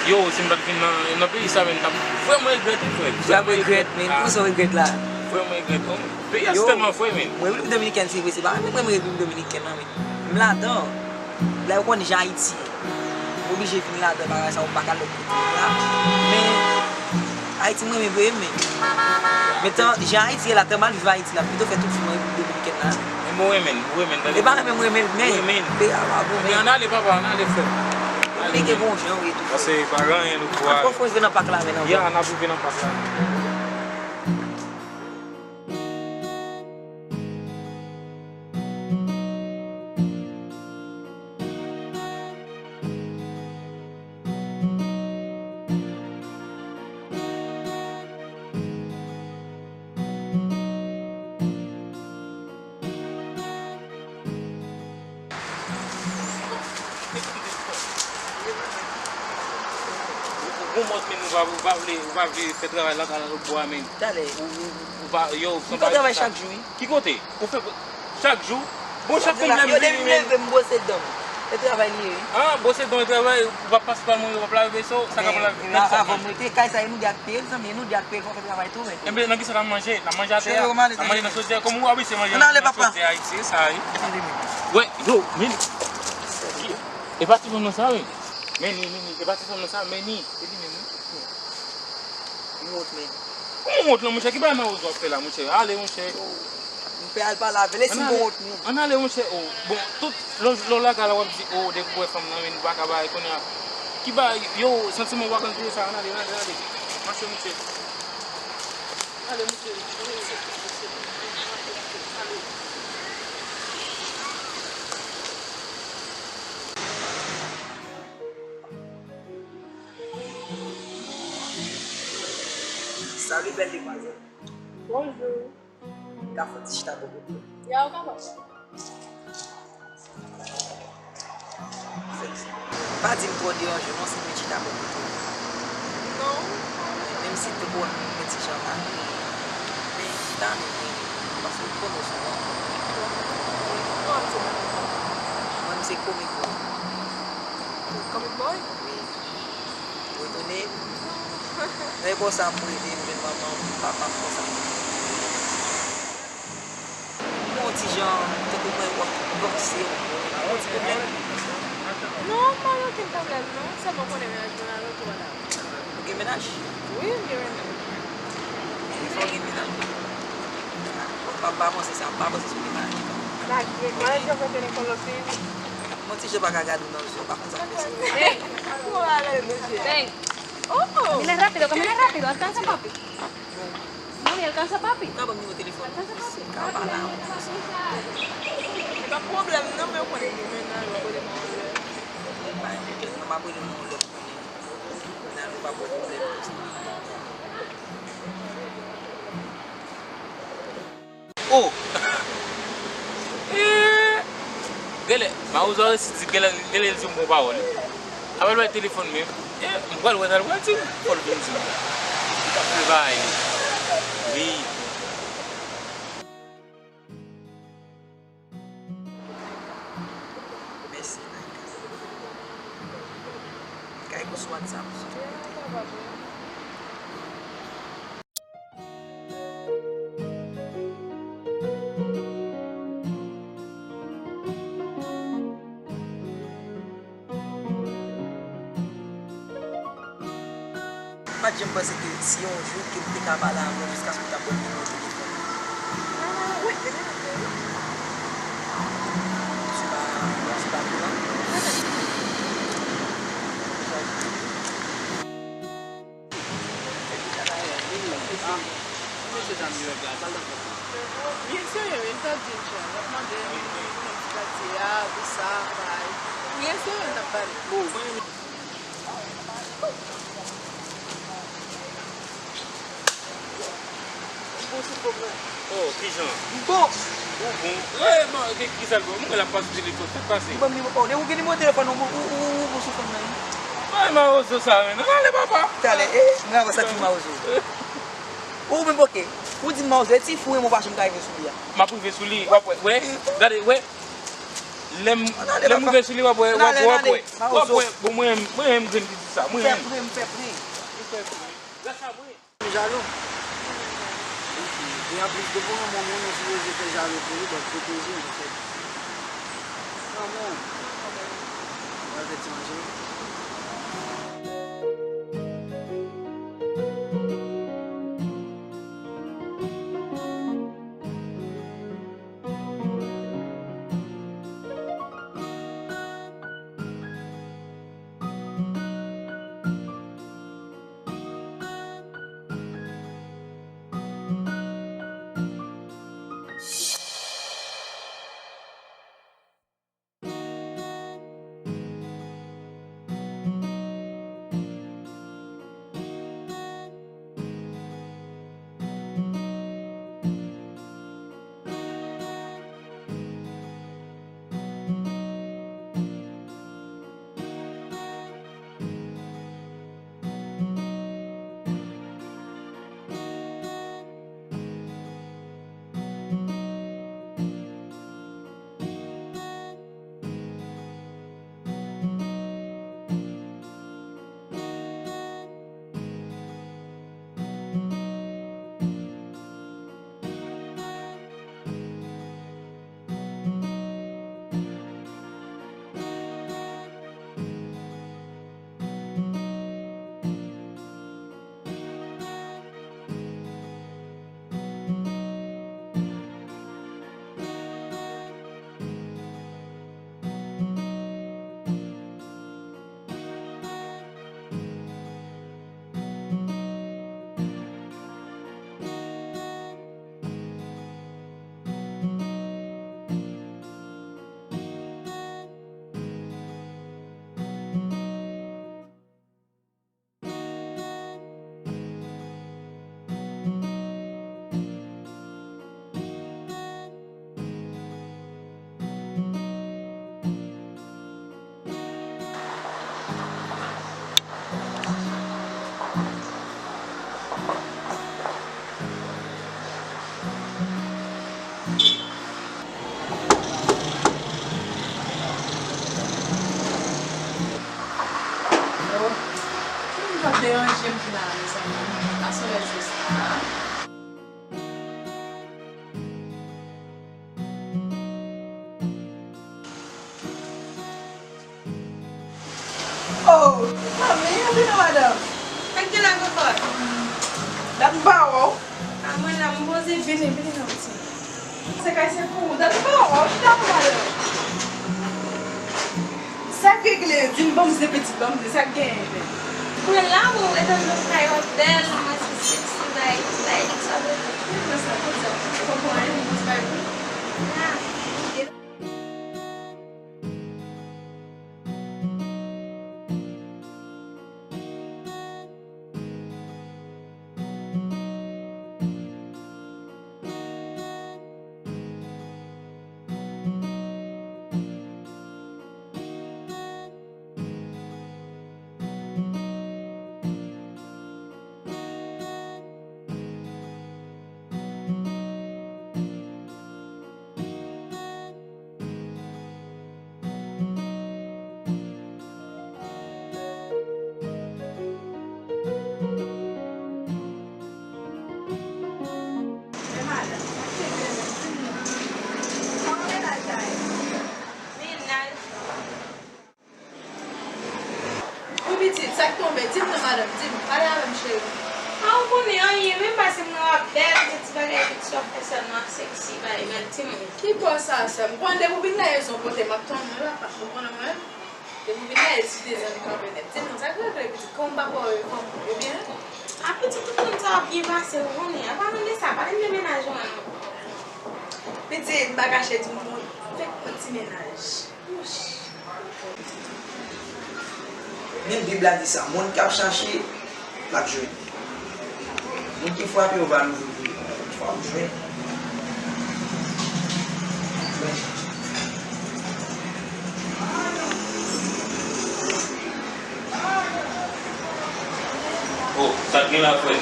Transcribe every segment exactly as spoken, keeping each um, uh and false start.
Yo, si m pa t vin nan, nan peyi sa, men, m t ap vrèman regrèt, wi, frè. M vrèman regrèt, men. Poukisa w regrèt la? Vrèman regrèt, non. Peyi a tèlman fre, men. Mwen, Repiblik Dominikèn, se vre, se pa menm Repiblik Dominikèn, non, men. M ladan. La, yo konn jan Ayiti ye. M oblije vin ladan, bagay sa, ou pa ka lòt kote la. Men, Ayiti, mwen renmen vre, men. Men tan, jan Ayiti ye la, tan m al viv Ayiti la, m pito fè tout vi mwen Repiblik Dominikèn la. Men mwen renmen, mwen renmen, tande. E pa renmen, mwen renmen, men. Mwen renmen. Peyi a pa bon, men. Men ann ale, papa, ann ale, frè. Ann ale, men. Gen bon jan, wi, tou. Paske pa gen anyen nou pou al. Fò, fò rive nan pak la, men, nan. Ya, n ap rive nan pak la. Ou gon mòt, men ou pa, ou pa vle, ou pa vle fè travay lakay la lòt bò a, men. Talè. Ou, ou, ou pa, yo, m fè travay chak jou, wi. Ki kote? Ou fè chak jou? Bon, chak pwoblèm yo, depi m leve, m bwose dan m. E travay li ye, wi. Ah, bwose dan, e travay, ou pa pase pa mwen, ou pa lave veso, sa k ap lave. Men la, avan m rete kay sa, e nou de ak peye, mezanmi, e nou de ak peye, fò fè travay tou, men. Enben, nan kisa n ap manje? N ap manje atè a? N ap manje nan chodyè, kòm ou abitye manje nan chodyè Ayiti, se sa, wi. Wè, yo, men, e pa ti fanm nan sa, wi. Men ni, men ni, e pa ti fanm nan sa, men ni. Se li menm, wi. M wont, men. Kòman w wont lan, monchè? Ki bagay mawozo w ap fè la, monchè? Ale, monchè. M pè al pale avè l, e si m gon wont, non. Ann ale, monchè. Oh, bon, tout lè w, lè w lage la, w ap di, oh, depi w wè fanm nan, men, nou pa ka bay kounye a. Ki bagay, yo, santiman w pa konn jere sa, ann ale, ann ale, ann ale. Mache, monchè. Ann ale, monchè. Salut, belle demoiselle. Bonjou. Ka fè ti chita bò kote w? Ya, ou kapab. Pa di m twò deranje w non, si m vin chita bò kote w. Non. Menm si m te konnen m gen ti jan la. Men chita non, men, paske ou konnen w se yon. Kòman w ap di m? Mwen, m se komik bòy. Komik bòy? Wi. Retounen. Nan epòk sa, m reve, m jwenn manman m, papa m konsa. Mwen yon ti jan, tankou mwen wè w bòkse, yon ti pwoblèm? Non, m pa gen okenn pwoblèm, non. Sèlman konnen mennaj mwen alantou a la. Ou gen mennaj? Wi, m gen mennaj. Ebyen, fò w gen mennaj. Bon, pa, pa panse sa, pa panse sou mennaj. Lage, mwen, jan mwen te nan kolòk, wi. Mwen ti jan pa ka gade w nan zye, w pa konn sa k pase. Hey! Bon, ale, mesye. Hey! Oh! Camina rápido, camina rápido, alcanza papi. Mami, alcanza papi. Ou ka ban m nimewo telefòn ou? Alcanza papi. Ka pale avè w. Se pa pwoblèm, non, men ou konnen gen mennaj, w ap rele m yon lè. Mwen pa gen pwoblèm, non, m ap rele w yon lè, konnen mennaj ou pa ba w pwoblèm konsa. Oh! Eh! Genlè, mawozo a resi di, genlè, genlè l di yon bon pawòl, wi. Apre l bay telefòn menm, eh, m pral wè sa l pral di m, fò l vin di m. Li t ap fè bagay li. Wi. Mèsi, Naika. Kay kou sou WhatsApp, sou tout kote. M pa t janm panse ke si yon jou ke m te ka pale avè w jiskaske w t ap ban m nimewo telefòn ou. Ah, wi, men li rete, wi. Misye pa, misye pa vivan. Misye ta New York la, sa l t ap fè? Li serye, wi, li t ap di m, chè. L ap mande m, kòman ti katye a, tout sa, bay. Li serye, l t ap pale. Bon, mwen, Bon, se pwoblèm. Oh, kijan? M bon. Ou bon? Wi, bon, ki, ki sa l bon? Mwen wè l ap pase telefòn, sa k pase? Li ban m nimewo, oh, ou gen nimewo telefòn, ou, ou, ou, ou bon sou fanm nan, wi. Ay, mawozo sa, men. Ann ale, papa. Talè, eh, mwen avè sa ki mawozo. Ou menm, oke. Ou di m mawozo, e ti fou, mwen pa janm ka rive sou li a. M ap rive sou li, w ap wè, wè, gade, wè. Lè m, lè m rive sou li, w ap wè, w ap wè, w ap wè. W ap wè, bon, mwen, mwen, mwen, grenn ki di sa, mwen. Fè pri, m fè pri. Li fè pri. Gras a mwen. M jalou. E anplis de pou yon moun, moun, nou sipoze fè jalou pou li, bon, pwoteje l, fè. Kanmenm. Mwen fè ti manje. Moun k ap deranje m ki la, mezanmi. Pa sou rezo sa a. Oh, manmi, vini, madanm. Sa k gen la, kòkòt? Dat m pa wè w. A, mwen la, m poze, vini, vini non, ti. Se kay se pou ou. Dat m pa wè w, chita pou madanm. Sa k regle? Di m, ban m zen, pitit, ban m zen, sa k genyen, menm? Mwen la, mwen, etan m nan kay, w ap bèl, mwen se seksi, bay, bay, sa vle di. Mwen sa, konsa, ou konprann, mwen se bay pou. Ah. Wi, pitit, sa k tonbe? Di m non, madanm, di m. Pale avè m, cheri. A, ou konnen anyen, menm pase m nan w ap bèl, se ti bagay pitit w ap fè sèlman, ap seksi, bay bèl timoun. Ki bò sa, sè m? Ou konnen depi w vin la, e zon pote m ap tann mwen, papa. Ou konnen mwen menm? Depi w vin la, e ti dezòd kanpe nèt. Di m non, sa k regle, pitit? Kòman papa w ye, fanm ou, yo byen? A, pitit, tout moun sa w ap byen pase, ou konnen. A, pa tande sa, pale m de mennaj ou an, non. Pitit, m pa kache, di m, bon, fèk pran ti mennaj. Men Bib la di sa, moun k ap chache, l ap jwenn. Moun ki frape, yo va louvri pou li. Fwa ou jwenn. Jwenn. Oh, sa k gen la, frè?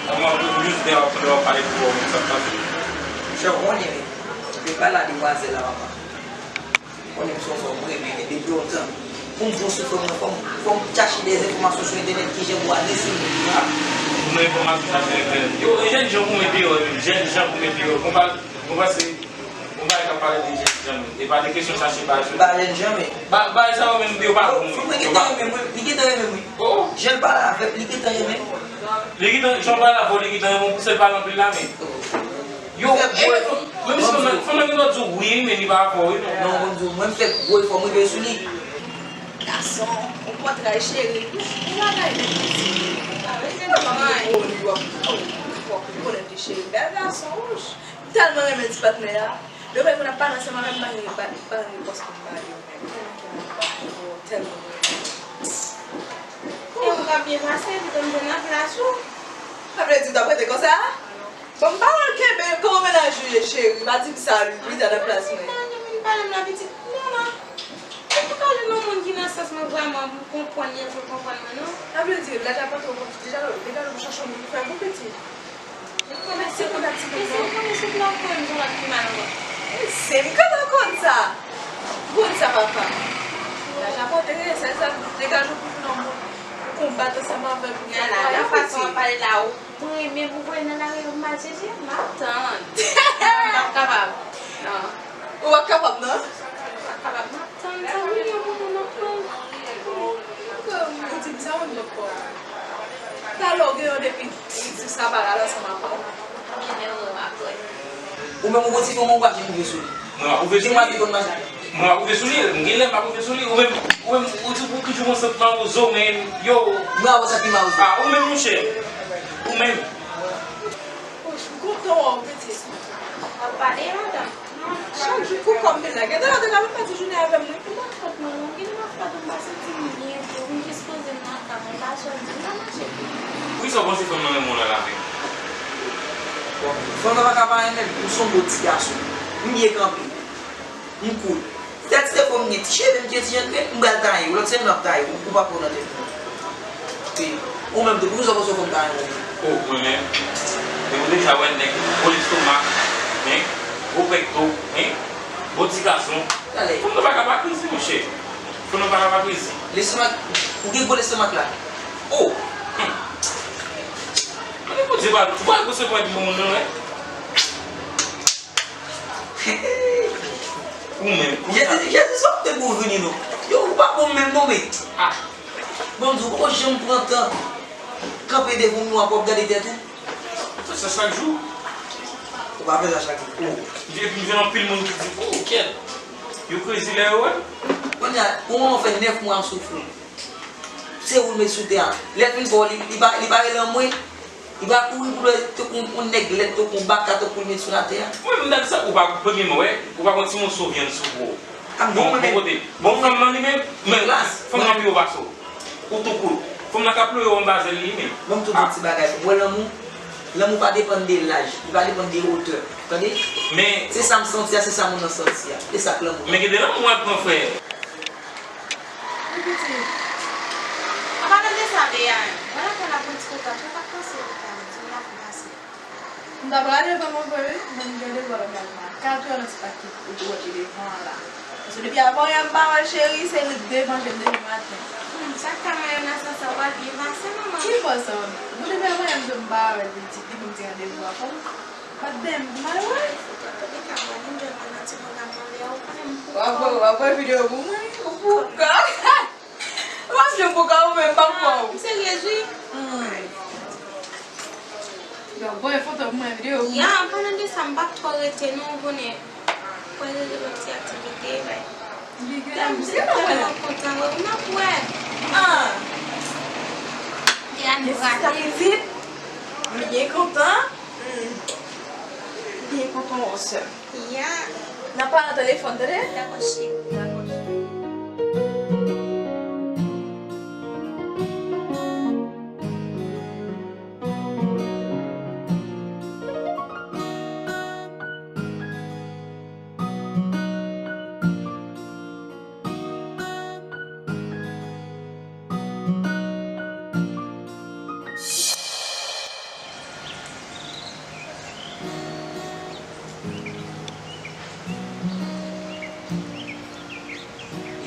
Kòman pou jis de w ap pale pou ou, sa k pase? Monchè, ou konnen, wi. Yo pale a demwazèl la, papa. Menm si w fè m reve, men depi lontan, pou m di w sou fè mwen, fò m, fò m chache de enfòmasyon sou entènèt, kijan pou ale sou li. Ah, pou mwen enfòmasyon sa sou entènèt. Yo, e jèn jan pou mwen deyò, jèn jan pou mwen deyò. Bon, pa, bon, paske, bon, bagay k ap pale de jèn jan, men. E pa de kesyon chache bagay sou. Ba jèn jan, men. Ba, bagay sa yo menm, yo pa bon, wi. Fò mwen gentan renmen m, wi. Li gentan renmen m, wi. Oh. Jan l pale avè m, li gentan renmen m. Li gentan, jan l pale avè w, li gentan renmen w, pou sèl pale anpil la, men. Oh. Yo, e, menm si fanm nan, fanm nan gen dwa di w wi, men li pa avè w, wi, non. Non, mwen di w, mwen m fè gwo efò, m rive sou li. Gason, on pòtray cheri. Yon bagay nèt isi. Mwen pa bezwen di anyen. Ou pran pwoblèm de cheri. Bèl gason, wouch. M tèlman renmen ti patnè a. Lè w wè moun ap pale ansanm avè m, m pa gen, pa, pa gen repons pou m ba li yo menm. Tèlman ke m ap ba li yo, tèlman mwen renmen. E ou ka byen pase, epi tou m jwenn nan plas ou. Sa vle di w t ap rete konsa? Bon, m pa wè l kenbe l. Kòman mennaj ou ye, cheri? Pa di m sa, wi, wi, ta nan plas mwen. Mennaj mwen pale m nan pitit. Non, non. Ou pa pale nan moun ki nan sans mwen vrèman, pou konprann li, pou konprann mwen, non. Sa vle di, lè l ap antre w, deja, deja, ou chache yon moun pou fè yon pitit. Ou konnen se konn ap ti konn, non? Ou konnen se pou la konn yon lòt ki mal ankò. Se m k ap konn sa. Ou konn sa, papa. Laj ap antre, sèl sa, degaje w pou jwenn yon moun pou konbat ansanm avè l, pou fè yon pitit. Nan fason w ap pale la, ou Mwen menm, ou wè nan lari yo, m al chèche, m ap tann. M p ap kapab. Non. Ou p ap kapab, non? M p ap kapab, m ap tann. Sa mwen gen pou mwen, m ap tann. Ou di m sa, mwen, m p ap. Talè w gen yon depi, ou di sa pa al ansanm avè w. Mwen gen wè w apre. Ou menm, ou gon ti fanm, ou pa janm rive sou li. Mwen ap pwouve sou li. Mwen ap pwouve sou li, m gen lè m ap pwouve sou li. Ou menm, ou menm, ou di pou ki jou mwen sot nan wozo, men yo. Mwen ap wè sa ki mawozo. Ah, ou menm, monchè. Ou menm. Poch, m kontan wè w, pitit. W ap pale, madanm? Chak jou pou kòm vin la. Gade la, te ka menm pati jounen avè m, wi. E pa fòt mwen, non. Gade la, fòt ou pa santi m byen, vre. Ou jis poze m nan kay mwen, pa sòti, m pa mache. Poukisa w panse fanm nan renmen w nan lavi? Bon, fanm nan pa ka pa renmen m, ou se yon gwo ti gason. M byen kanpe. M koul. Tèt se fò m gen ti cheve, m gen ti jan grenn, m pral taye w. Lòt semèn m ap taye w, ou pa pran nan tèt mwen. Wi. Ou menm tou, poukisa w panse w fè m taye w? Oh, mwen menm. Men ou deja wè nèg gwo lestomak, hein? Gwo pèkto, hein? Gwo ti gason. Talè. Fanm nan pa ka pa krezi, monchè. Fanm nan pa ka pa krezi. Lestomak, ou gen gwo lestomak la? Oh! Hmm. Mande Bondye padon. Ou pa gwo se pwen di moun nan, hein? Ou menm, ou Jezi, Jezi, sa w te pou vini non. Yo, ou pa bon menm non, men. Ah. Bon, m di w, ou poko janm pran tan kanpe devan yon miwa pou w ap gade tèt ou. Ou fè sa chak jou? Ou pa fè sa chak jou. Oh. Epi m jwenn anpil moun ki di, oh, kèt. Yo krezi lè yo wè m. Kounye a, pou mwen, ou fè nèf mwa w soufri. Se ou l met sou tè a. Lè l fin fè w, li, li pa, li pa rele anmwe. Li pa kouri pou lè tankou yon nèg lèd, tankou yon baka, tankou l met sou latè a. Mwen menm, m ta di sa, ou pa, premyèman, wè, ou pa gon ti moso vyann sou po. Bon, bon kote. Bon, fanm nan li menm, men fanm nan pi wo pase w. Ou tou kout. Fanm nan ka plore w anba zèl li menm. Bon, m tou di yon ti bagay pou ou. Wè lanmou, lanmou pa depann de laj, li pa depann de wotè. Tande? Men se sa m santi a, se sa moun nan santi a. E sa k lanmou. Men gen de lanmou w ap pran, frè. Wi, pitit. An palan de sa, Bea, mwen lakay la pou yon ti kote, tou pa panse pou ta di m la pou pase. M ta prale devan mwen vre, wi, men m gen devwa lòt maten a. Katrè nan ti pak ki wote devan an la. Paske depi avan yè m pa wè l, cheri, se li k devanje m depi maten. Hmm, sa k ka manyen m nan sans sa, w pral byen pase, manman. Ki bò sa? Bon, depi avan yè m di w m pa wè l, pitit, li ban m ti randevou a, fò m bat dèyè m pou m al wè l. Antouka, m pral enjoy mwen nan ti pwogram nan, Bea, ou konnen m pou kò. W ap wè, w ap wè videyo pou mwen, ou pou kò. Ou pa janm pou kò ou menm, pa kwè w. Ah, m seryez, wi. Hmm. Yo, bon, e foto pou mwen, videyo pou mwen. Ya, an palan de sa, m p ap twò rete, non, ou konnen. Mwen rele lòt ti aktivite, bay. Li gen la, m tèlman kontan wè w, n ap wè. Ah. Bea, nou rate. Pitit, m byen kontan. Hmm. M byen kontan wè w, sè m. Ya. N ap pale nan telefòn, tande? Dakò, cheri. Dakò, cheri.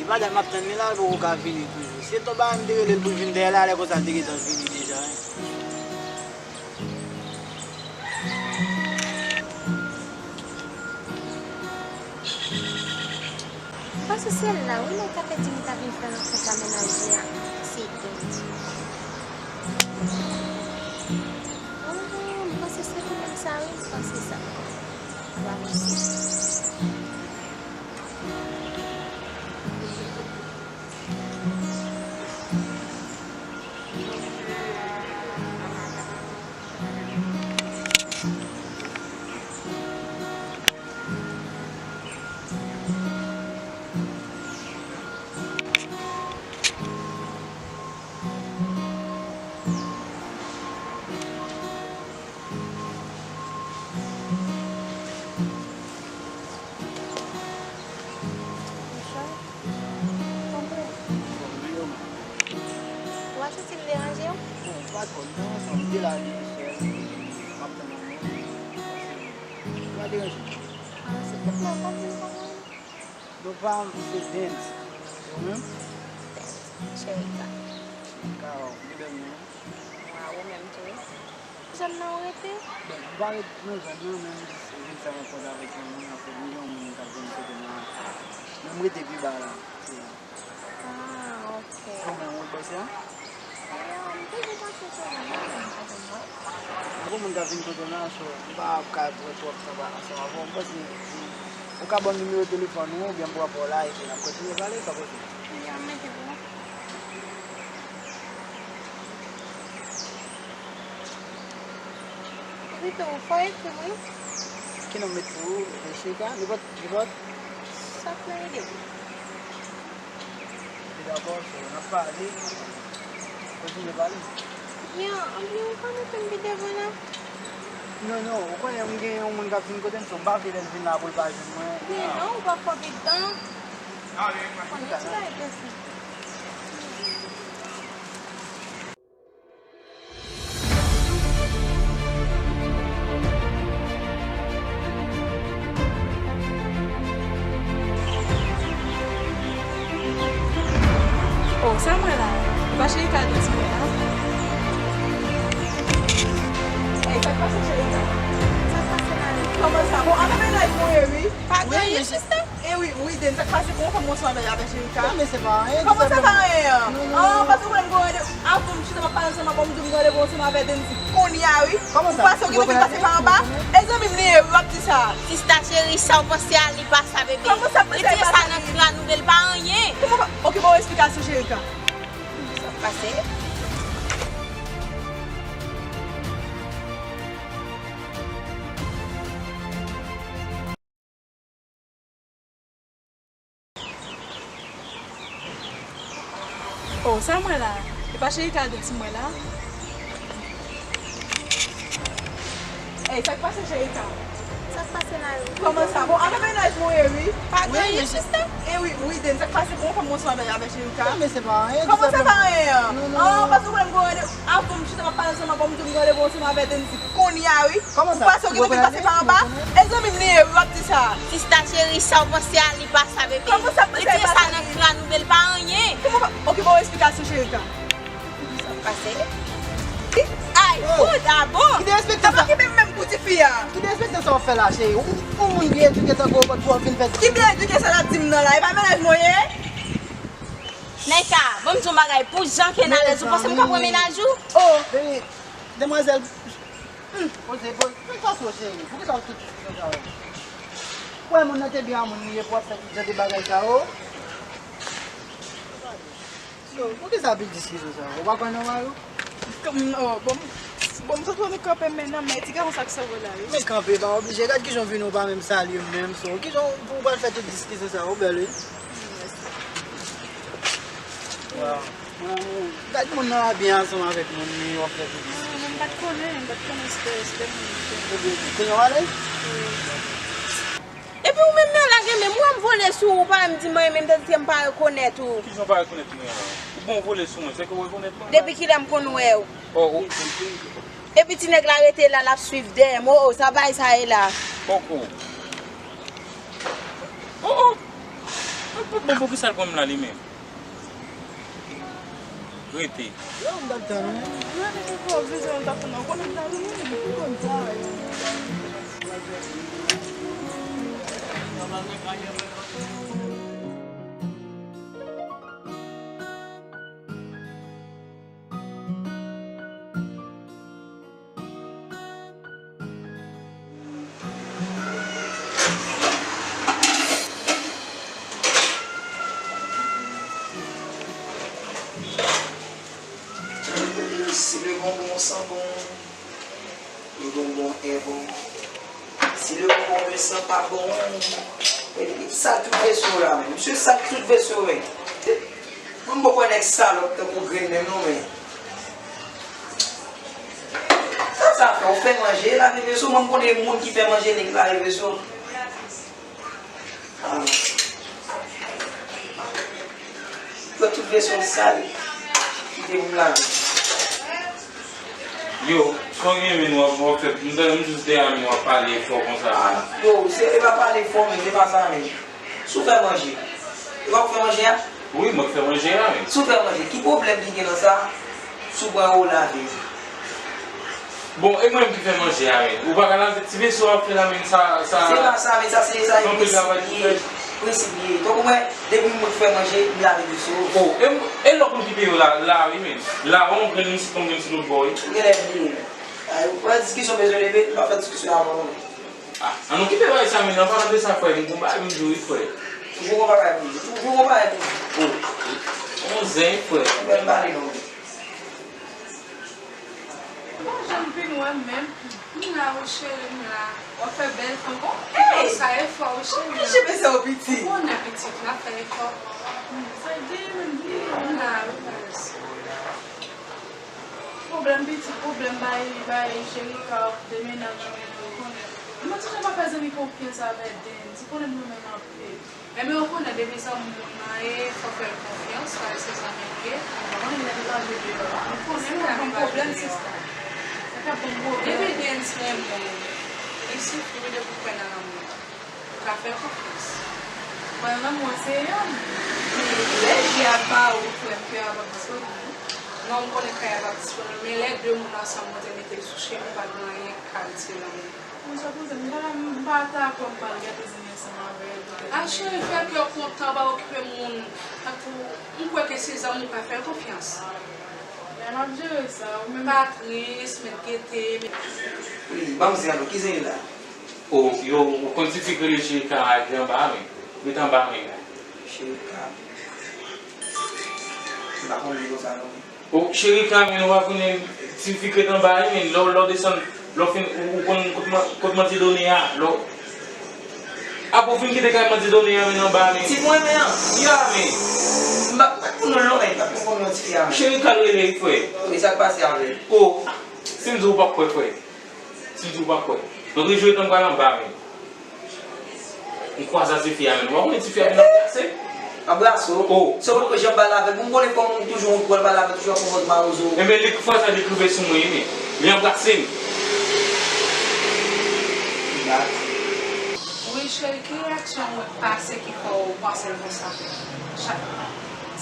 Pa dat m ap tann li la, li poko ka vini toujou. Si se t yon bagay m te rele l pou l vin dèyè la, lè konsa l te gentan vini deja, wi. M panse se la, wi, nèg la te di m ta vin fè rankontre ak mennaj li a. Se Dens. Oh, m panse se li menm sa, wi, m panse sa. Ba mèsi. Bonswa. Kòman w ye? Ou pa santi m deranje w? Bon, pa twò, non, sa m te la li sèl. M ap tann yon moun. Ou pa deranje m. Ah, silvouplè, ou pa di m kòman w ye? Non pa m, se Dens. E ou menm? Dens, Cherika. Cherika, oh, ki bèl non. Waw, ou menm tou. Zòn nan ou rete? Bon, m pa ret nan zòn nan, men m jis vin fè rankont avèk yon moun, anfèt, m gen yon moun k ap vin kote m la. Men m rete pi ba la, se la. Ah, ok. Ou menm, ou bò isi a? Yo, m toujou pase sou zòn nan, men m pa janm wè. Gon moun k ap vin kote m la, so, m pa ka pran twòp tan ansanm avè w. M panse, ou ka ban m nimewo telefòn ou, oubyen m pran pa w la, epi n ap kontinye pale, sa poze. Yo, m mete pou ou. Epi tou, fò w ekri m, wi. Ki non m met pou ou, Cherika? Nenpòt, nenpòt. Sa k nan ide w. Epi dakò, so, n ap pale. Kontinye pale. Yo, anben, ou pa mete m pi devan la? Non, non, ou konnen m gen yon moun k ap vin kote m, so m pa vle lè l vin la pou l pa jwenn mwen. Men non, ou pa fò pi tan. Konn yon ti bagay prese. Oh, sa mwen la. E pa Cherika de ti mwen an. Ey, sa k pase, Cherika? Sa k pase la? Kòman sa? Bon, ann nan mennaj mwen ye, wi. Pa gen anyen, sista. E wi, wi, Dens, sa k pase? Kòman fanm ou ansanm avè, avè Cherika? Non, men se pa anyen. Kòman se pa anyen an? Non, non, non. An, paske ou wè m gen yon randevou. Avan m chita m ap pale ansanm avè w, m di w m gen randevou ansanm avè Dens kounye a, wi. Kòman sa? Ou panse ou gentan vin pase pa anba? E zanmi m li ye, wi, w ap di sa. Sista cheri, sa w panse a li pa sa, bebe. Kòman sa, panse a li pa sa? Retire sa nan kran ou, bebe, li pa anyen. Kòman pa? Ok, ban w eksplikasyon, Cherika. Sa k pase? Oh, sa mwen la. E pa Cherika de ti mwen la. Ey, sa k pase, Cherika? Sa k pase la, yo? Kòman sa? Bon, ann nan mennaj mwen ye, wi. Pa gen anyen, sista. E wi, wi, Dens, sa k pase? Kòman fanm ou ansanm avè, avè Cherika? Non, men se pa anyen. Kòman se pa anyen an? Non, non, non. An, paske ou wè m gen randevou. Avan m chita m ap pale ansanm avè w, m di w m gen randevou ansanm avè Dens kounye a, wi. Kòman sa? Ou panse ou gentan vin pase pa anba? E zanmi m li ye, wi, w ap di sa. Sista cheri, sa w panse a li pa sa, bebe. Kòman sa, panse a li pa sa? Retire sa nan kran ou, bebe, li pa anyen. Kòman pa? Ok, ban w eksplikasyon, Cherika. Sa k pase? Ay, oh, fout, a bon? Ki derespektan sa? Sa pa okipe m menm pou tifi a. Ki derespektan sa w fè la, cheri? Ou, ou moun byen edike tankou w, w ap vin fè. Ki byen edike sa l ap di m nan la? E pa mennaj mwen ye? Nèka, ban m di w yon bagay, pou jan ke n alèz, ou panse m ka pran mennaj ou? Oh, baby, demwazèl, hmm, poze, poze, poze, cheri, poukisa w tout diskisyon sa yo? Ou wè moun nan te byen a moun li ye pou w ap fè tout jan de bagay sa yo? So, poukisa pil diskisyon sa yo? Ou pa kwè nan mari w? Kòm, oh, bon, bon, m sot wè nou kanpe men nan men ti gason sa k sove la, wi. Men kanpe, pa oblije. Gad kijan w vini, ou pa menm salye m menm, so, kijan w, pou w pral fè tout diskisyon sa yo, bèl, wi. Waw. Mwen, mwen, gad moun nan ap byen ansanm avèk moun li, w ap fè tout. Non, non, m pa t konnen, m pa t konnen se te, se te moun li te. Ebyen, kounye a w ale? Wi. Epi ou menm nan lage men m, ou wè m vole sou ou, ou pa menm di m anyen, menm tandis ke m pa rekonèt ou. Kijan w pa rekonèt mwen an? Ou bon vole sou mwen, se ke w rekonèt mwen? Depi kilè m konn wè w? Oh, oh. Epi ti nèg la rete la, l ap swiv dèyè m. Oh, oh, sa bagay sa ye la? Poko. Oh, oh. Mwen Bon, poukisa l pran m la li menm? Rete. Yo, m t ap tann ou. Mwen te fè w vizyon, m t ap tann ou. Konnen m t ap tann ou, m konn sa. Si le bonbon san bon, le bonbon est bon. Si le bonbon ne sent pas bon, epi sal tout veso la, men. Misye sal tout veso, men. Mwen, m poko wè nèg salòp tankou grenn menm non, men. Sa, sa fè, ou fè manje, lave veso, mwen, m konnen moun ki fè manje, nèg lave veso. Ah. Pran tout veso sal, kite pou m lave. Yo, sa w gen menm w ap, w ap fè, m tande m jis dèyè a menm w ap pale fò konsa. Ah, yo, se, e pa pale fò, men, se pa sa, men. Si w fè manje, e pa ou k fè manje a? Wi, mwen k fè manje a, men. Si w fè manje, ki pwoblèm ki gen nan sa? Si w pran yo, w lave. Bon, e mwen menm ki fè manje a, men. Ou pa ka lave ti veso w ap fè la, men, sa, sa. Se pa sa, men, sa, se, sa, se anpil travay pou fè. Prensip li ye. Prensip li ye. Tankou mwen, depi mwen k fè manje, m lave veso. Oh, e m, e lòt moun ki peye w la, la, wi, men. La, yon grenn isit, yon grenn sou lòt bò, wi. Ou genlè bliye. Ay, ou pa diskisyon bezwen leve, nou pa fè diskisyon avan non. Ah, an nou kite bagay sa, men, an palan de sa, frè, m gon bagay pou m di w, wi, frè. Toujou gon bagay pou m di w, toujou gon bagay pou m di w. Oh, on zen, frè. Ou fè m pale non. Ou pa janm vin wè m menm. M la wi cheri, m la. W ap fè bèl fanm. Hey! Sa e fò wi cheri. Kòman je pe sa w piti? Ou konnen pitit la fè efò. Hmm, sa gen menm. M la wi baz. Pwoblèm pitit, pwoblèm bay, bay cheri ka demenaj mwen, ou konnen. Mwen toujou pa fè zanmi konfyans avè Dens, ou konnen nou renmen l anpil. Enben, ou konnen depi zanmi moun nan ye, fò fè l konfyans, paske se zanmi l ye. Ou pa konnen lè l lage deyò a. Ou konnen m ka gen pwoblèm, sista. Sa ka ban m pwoblèm. Depi Dens renmen w, li sifi wi depi w kwè nan lanmou. Ou ka fè l konfyans. Kwè nan lanmou an se yon. Men lè je a pa ou, frè m, kè a p ap disponib non. Non, m konnen kè a p ap disponib, men lè de moun ansanm, Bondye mete l sou chemen, pa gen anyen k ka retire lanmou. Bon, sa koze, m pa, m pa ta kwè m pral gade zanmi ansanm avè l, poutèt. A cheri, fè kè w kontan, pa okipe moun. Tankou, m kwè ke se zanmi w, pa fè l konfyans. Men m ap jere sa, ou menm. Pa tris, mèt gete, mèt. Wi, ban m zen an, ki zen la? O, yo, ou konn ti fi k rele Cherika a ki anba a, men. Ret anba, men. Cherika. M pa konnen konsa, non. O, Cherika, men, ou pa konnen ti fi k ret anba a, men. Lè w, lè w desann, lè w fin, ou, ou konn kot Man-, kot Manti Done a, lè w, apre w fin kite kay Manti Done a, men, anba a, men. Ti mwen, men, an. Ya, men. M pa, pa konn non l, non, men. M pa konn non ti fi a, men. Cherika l rele, frè. Wi, sa k pase avè l? O, si m di w, ou p ap kwè, frè. Si m di w pa kwè. Lòt jou etan m pral anba, men. M kwaze a ti fi a, men. Ou pa konnen ti fi a vin anbrase? Anbrase w? O. Se ou poko janm pale avè l. Pou m konnen kòman ou toujou ou pral pale avè l, toujou ap pran pòz mawozo. Enben, li fè sa, li k rive sou mwen, men. Li anbrase m. Wi, cheri, ki reyaksyon ou wè k pase ki fè w panse l konsa? Chak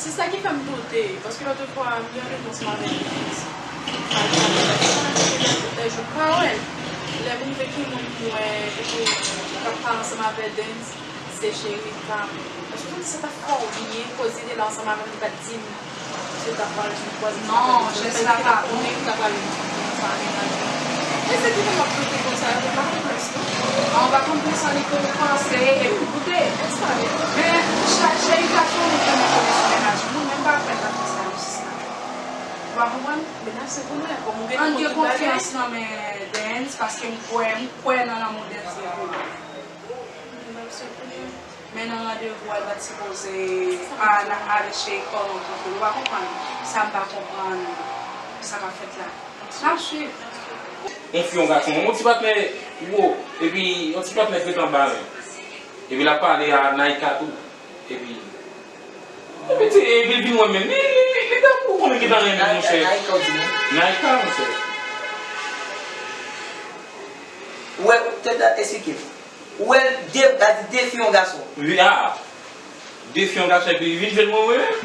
Sista ki fè m doute, paske lòt fwa, m gen yon repons m avè Dens. Sa l fè m, sa l fè m, lè jou m pa wè l. Lè m rive ki moun m wè, epi k ap pale ansanm avè Dens, se Cherika. Paske m di sa t ap fè w byen, koz li te la ansanm avè m, li pa t di m si l t ap pale, si l t ap kwaze m avè l. Non, jès la pa bon. Li te konnen m t ap pale. Sa mennaj mwen. E se ki fè m ap doute konsa, yo, m pa konn plis, non. An, ou pa konn plis, an, li konn panse epi doute. Men, Cherika konnen ke mwen konnen sou mennaj moun, men m pa kwè l t ap fè sa yo, sista. Ou pa konprann? Mennaj se pou mwen, kòm ou gen konfyans nan men Dens, paske m kwè, m kwè nan lanmou Dens depi. Mennaj se pou mwen. Men nan randevou a, l pa t sipoze a, n a ale cheri kòman pou kòl. Ou pa konprann sa m pa konprann, sa k ap fèt la. N ap swiv. Yon fi, yon gason, yon ti patnè wo, epi yon ti patnè k ret anba men. Epi l ap pale a Naïka tou. Epi, epi ti, epi l vin wè men. Li, li, li, li tankou konnen ki tan renmen, monchè. Naïka, monchè. Ou wè, tèt la esplike m. Ou wè de, la di de fi, yon gason. Wi, a. Defi yon gason epi li vin jwenn mwen, mwen menm?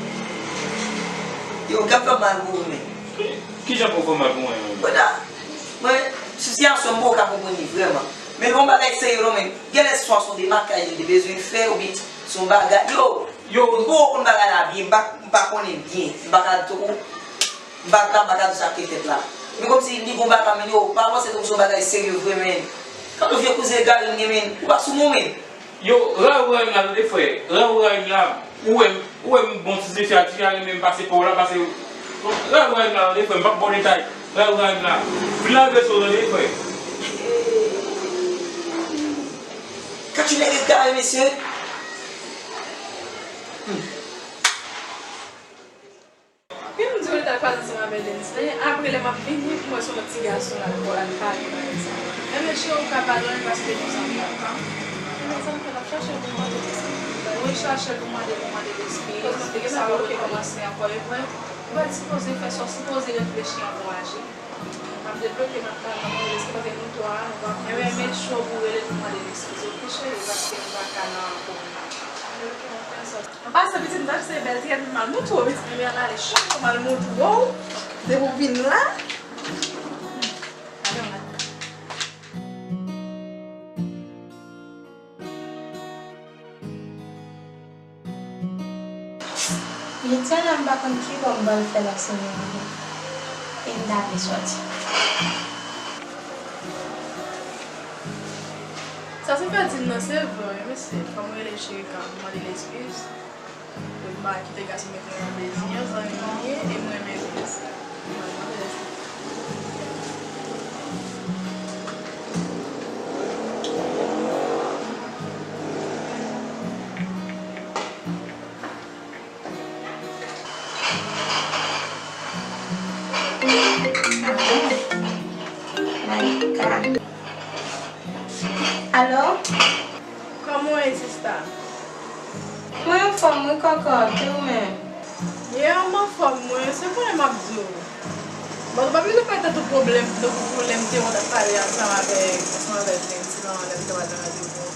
Yo, w ap fè mal pou ou menm. Ki, kijan pou w fè mal pou mwen menm? Bòda, mwen, sitiyasyon m, mwen pa ka konprann li vrèman. Men l pa yon bagay serye non, men. Genlè swa se yon demakaj li te bezwen fè, oubyen se yon bagay. Yo, yo, m poko konn bagay la byen, m pa, m pa konnen byen. M pa ka twò, m pa, m pa ka di sa k te fèt la. Men kòmsi li gon bagay, men yo, pa panse kòmsi yon bagay serye vre, men. Gade yon vye kouzen egare m gen, men. Ou pa sou mwen, men. Yo, rayi w rayi m la, tande frè. Rayi w rayi m la. Ou wè m, ou wè m bon ti zefè a, ti a renmen m pase pa w la, pase. Rayi w rayi m la, tande frè. M p ap ba w detay. Rayi w rayi m la. Vin lave sou, tande frè. Gad yon nèg egare, mesye. Hmm. Wi, m di w li t al kwaze ansanm avèk Dennis la. Apre, lè m ap vini, m wè se yon lòt ti gason l al, al pale bagay sa. Enben, cheri, ou ka padone paske nou zanmi ankò. Enben, sa m fè, l ap chache l pou mande l eskiz. Mwen chache l pou mande l, pou mande l eskiz. Depi sa, ou kòmanse ankò, e mwen, ou pa t sipoze fè sa, ou sipoze reflechi anvan w aji. M ap debloke, m ap pale, m ap mande l eskiz, paske nou twa a, nou pa konn. Enben, men cho pou rele l pou mande l eskiz, oke, cheri, paske m pa ka nan kòm nan. An pasan, pitit, m t ap se bèl ti gad mal moutre w, pitit, men al ale chak fwa mal moutre w, depi w vin la. Jodi a la, m pa konn ki bò m pral fè lòt semèn nan. E m ta vle sòti. Sa se fè di m nan, se vre, wi, mesye. Fò m rele Cherika, m mande l eskiz. Pou l pa kite gason mete l nan plezi, yon zanmi m ye, e m renmen l. M mande l eskiz. My God. Alo? Kòman w ye, sista? Mwen anfòm wi, kòkòt, e ou menm? Yeah, m anfòm mwen, se konnen m ap di w. Bon, nou pa bezwen bay tèt ou pwoblèm, tankou pwoblèm te w t ap pale ansanm avèk, ansanm avèk Venn, ti nan lè m te pral nan randevou.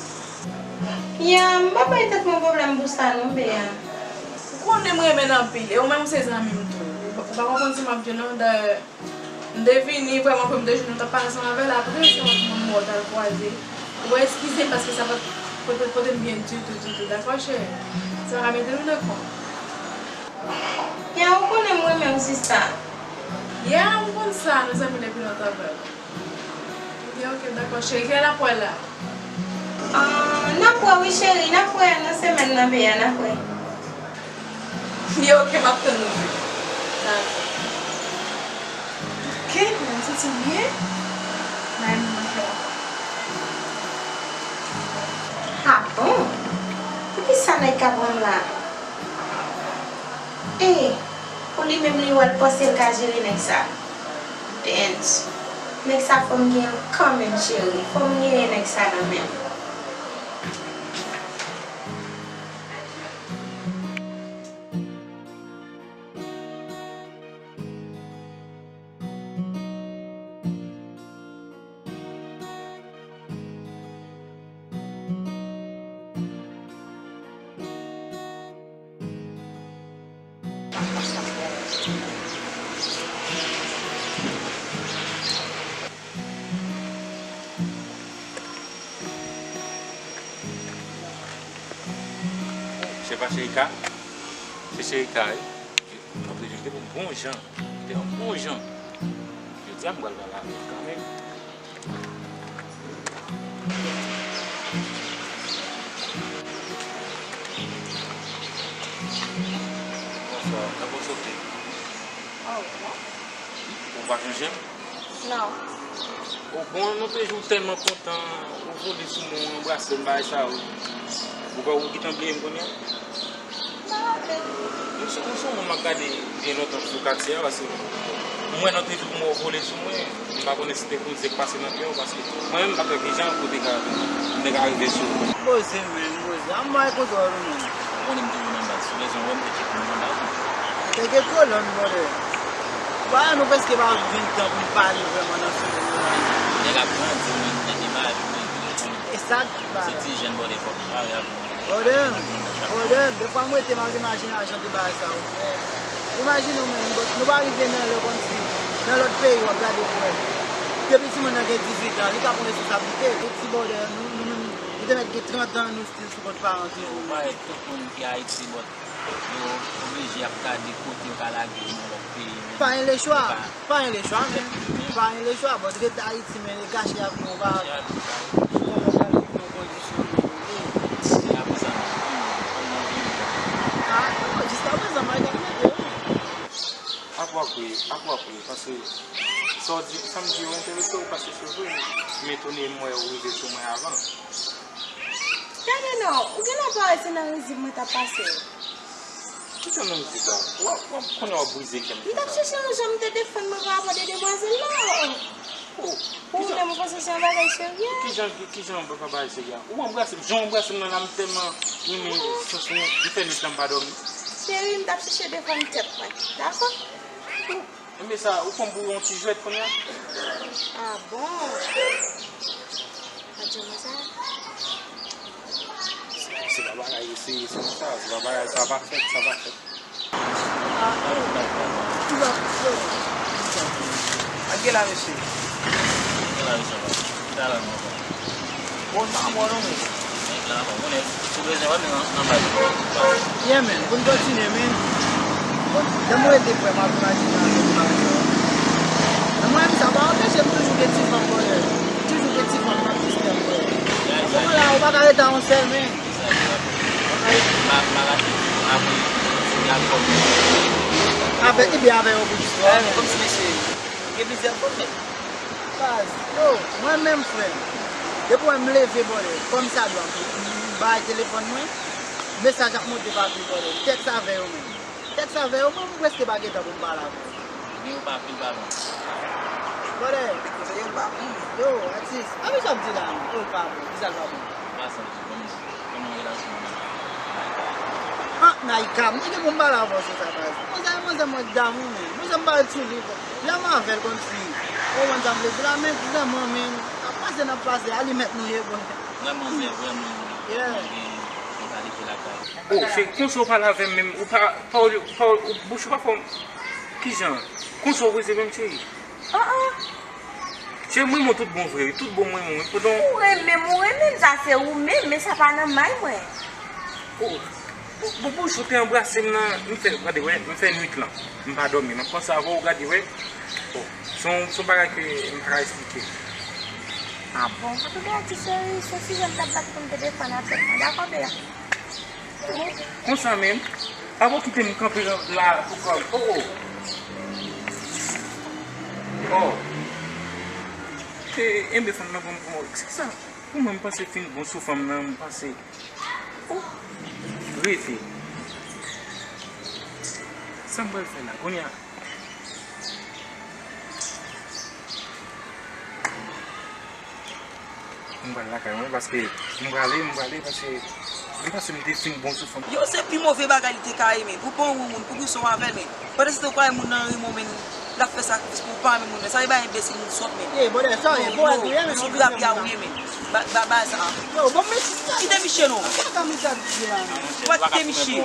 Ya, m pa bay tèt mwen pwoblèm pou sa non, Bea. Ou konnen m renmen l anpil, e ou menm ou se zanmi m tou. Ou pa, ou pa konprann si m ap di w non, dayè, m te vini vrèman pou m te jwenn ou, t ap pale ansanm avè l, apre se yon moun mò w t al kwaze. Ou eskize m paske sa pa t pote, pote m byen ditou, ditou, dakò, cheri? Sa pa ka mete nou nan kont. Ya, ou konnen m renmen w, sista. Ya, m konn sa, nou zanmi depi lontan, vrèman. Ok, ok, dakò, cheri. Kilè n ap wè la? Ah, n ap wè wi, cheri. N ap wè nan semèn nan, Bea, n ap wè. Li ok, m ap tann ou vre. Dakò. Ok, mwen santi m byen. Nan yon moman fè ankò. Ah bon? Poukisa nèg ka pran m la? E, pou li menm li wè l panse l ka jere nèg sa. Dance. Nèg sa fò m genyen l kanmenm, cheri. Fò m genyen nèg sa nan men m. Se pa Cherika? Se Cherika, wi. Anplis, li te bon, bon jan. Li te yon bon jan. Jodi a, m pral pale avè l kanmenm. Bonswa, kòman w soti? Ah, bon. Ou pa chonje m? Non. O bon, nou te jwenn tèlman kontan, ou vole sou mwen, ou anbrase m, bagay sa yo. Ou pa, ou gentan bliye m kounye a? M pa raple m. M se, m se yon moun m ap gade byen lontan sou katye a, paske m wè nan te jou pou mwen ou vole sou mwen, m pa konnen si te koze k pase nan kè w, paske mwen menm m pa t wè kijan ou te ka, m te ka rive sou ou. M poze, men, m poze. An m bay kontwòl ou, men. Ou konnen m toujou nan baz. Si w bezwen wè m, te tcheke m nan baz. Teke kolòn, brother. Ou pa wè nou prèske pa vin tan pou n pale vrèman nan semèn yo la. Nèg ap grandi, men, nèg gen mari, men, ou konnen. E sa k pale. Se ti jèn, brother, fòk pale avè w. Brother, brother, defwa m rete m ap imajine jan de bagay sa yo fè. Imajine w menm, but nou pa rive nan lè kòmsi nan lòt peyi w ap gade frè. Depi timoun nan gen dizuit an, li ka pran responsablite. Ti brother, nou, nou menm, nou te mèt gen trant an, nou still sou kont paran toujou. Ou pa wè tout moun ki Ayiti, but yo oblije ap gade kote yo ka lage yo nan lòt peyi, men Pa gen lechwa, pa gen lechwa, men. Pa gen lechwa, but ret Ayiti, men, e gache avi w, pa kòman w pral viv nan kondisyon nou yo ye. Se apre sa, m ap viv, m ap viv. Ah, non, jiskaprezan, m ap mete, wi. Apre, apre, apre, apre, paske sa w di, sa m di yo enterese w, paske se vre, m etone m wè ou rive sou mwen avan. Gade non, ou genlè pa wè se nan rizib mwen t ap pase. Kijan nan rizib la? W ap, w ap konnen w ap brize kè m konsa. M t ap chèche yon jan m te defann mwen pa rapò de demwazèl la. Oh, ou menm ou panse se yon bagay serye? Kijan, kijan w pa bagay serye a? Ou anbrase m, jan w anbrase m nan la, m tèlman renmen sans nou, m fè nwit lan m pa dòmi. Cheri, m t ap chèche defann tèt mwen. Dakò? Enben sa, ou pran m pou yon ti jwèt kounye a? Ah bon? Pa di mwen sa. Se pa bagay, se, se konsa, se pa bagay, sa pa fèt, sa pa fèt. Ah, oh. Ak gen la, mesye. Gen la, mesye. Bon, sa bon, non, men. Nèg la, bon, konnen, si w bezwen, wè, men nan, nan baz, baz. Yeah, man, pou n kontinye, men. Bon, lè mwen rete frè m ap imajine avèk baz yo. Men mwen menm, sa pa anpeche m toujou gen ti fanm, brother. Toujou gen ti fanm k ap distrè m, brother. Nan moman la, ou pa ka rete a yon sèl, men. Avè, ebyen avè yo pou istwa. Kòmsi mesye, gen plizyè fanm, men. Baz, yo, mwen menm, frè m, depi w wè m leve, brother, kòmsadwa, m bay telefòn mwen, mesaj ap monte pa pye, brother. Tèks avè yo menm. Tèks avè yo, mwen, m prèske pa gen tan pou m pale avè yo. Men yo pa pil pa bon. Brother. Yo pa bon. Yo, atis, pa bezwen ap di la, non. Yo pa bon. Kisa l pa bon? Pa santi. Kòman, kòman relasyon w menm? Ah, Naïka, mwen gen pou m pale avè w sou sa, baz. Manzè, manzè mwen damou, men. Manzè m pa ret sou li, bon. Lè m avè l kòmsi, ou konprann sa m vle di la, men vrèman, men, n ap pase, n ap pase, alimèt nou ye, bon. Vrèman, vrèman, vrèman gen yon kalite lakay. Oh, cheri, konsa w pale avè m menm, ou pa, pawòl, pawòl, ou, bouch ou pa fè w, kijan? Konsa w poze menm, cheri? Ah, ah. Cheri, m renmen w tout bon vre, wi, tout bon m renmen w, wi, poutan. Ou renmen m, ou renmen m, sa se ou menm, men sa pa nan may mwen. Oh, bon, bon, bouch ou te anbrase m nan, m fè, gade, wè, m fè nwit lan, m pa dòmi, m ap panse avè w, gade, wè. Oh, se yon, se yon bagay ke m pa ka eksplike. Ah bon, antouka, ti cheri, se sijè m t ap bat pou m te defann avèk mwen, dakò, Bea? Konsa menm? Apa w kite m kanpe la pou kò m? Oh, oh. Oh. E, enben fanm nan pran m pou mò. Kisa? Pou mwen, m panse fin bon sou fanm nan, m panse. Oh. Rete. Sa m pral fè la? Kounye a. M pral lakay mwen paske m prale, m prale paske m panse m te fin bon sou fanm. Yo, se pi move bagay li te ka ye, men. Pou pa yon moun, pou ki sa w avè l, men. Pandan se tan w kwè moun nan renmen w, men, l ap fè sakrifis pou w pa renmen moun nan. Sa e bay enbesil, moun sòt, men. Ey, brother, sa w ye, bon, Adrien, men. Sou grapya ou ye, men. Ba, ba, ba sa. Yo, bon, men. Kite miche, non. Ou pa kite miche.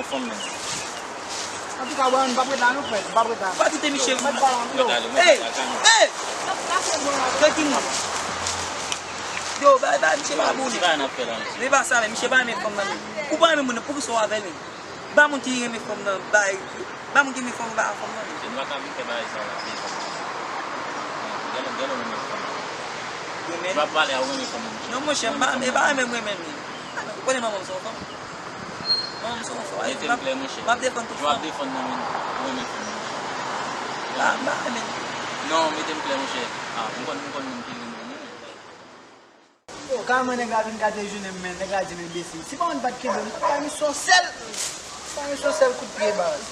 Antouka, bro, m p ap ret la non, frè. M p ap ret la. Pa kite miche. Mèt pale anpil. Ey! Ey! Tranquilman. Yo, bay, bay, misye pa abone. Men pa sa, men misye pa renmen fanm nan, men. Ou pa renmen moun nan, poukisa w avè l, men? Ba moun ki renmen fanm nan, bay. Ba moun ki renmen fanm, ba fanm nan, men. Misye, nou pa ka vin fè bagay sa la. Gade, gade, ou renmen fanm nan. Renmen? Ou ap pale a, ou renmen fanm nan. Non, monchè, m pa, e pa renmen m renmen l, men. Ou konnen manman m se yon fanm. Manman m se yon fanm. Mete m klè, monchè. M ap defann tout fanm. Ou ap defann nan men, ou renmen fanm nan. M pa, m pa renmen l. Non, mete m klè, monchè. Ah, m konn, m konn moun ki renmen w, men. Yo, kòman nèg la vin gate jounen m, men nèg la di m enbesil. Si pa moun pa t kenbe m, m t ap bay misye yon sèl, bay misye yon sèl kout pye, baz.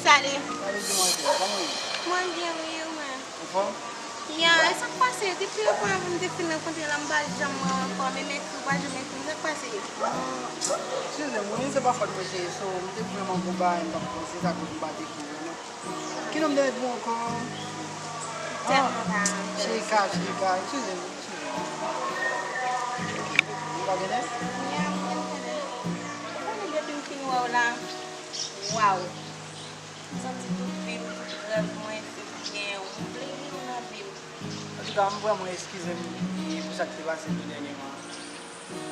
Salut. Salut, demwazèl. Kòman w ye? Mwen byen, wi, ou menm? Ya, e sa k pase? Depi lè pou m te fin rankontre l la, m pa janm wè l ankò, menm ekri, ou pa janm ekri m, sa k pase? Eskize m, wi, se pa fòt mwen, cheri, so, m te vrèman gon bagay m t ap panse, sa koz m pa t ekri w, non. Ki non m te met pou ankò? Ah, Sheika, Sheika, eskize m, eskize m. M pa genyen? Ya, m genyen. Ou konnen depi m fin wè w la, waw. M santi tout vi m, tout rèv mwen, se pou genyen w. M vle li nan vi m. Antouka, m vrèman eskize m, e, pou sa k te pase tou dènyèman,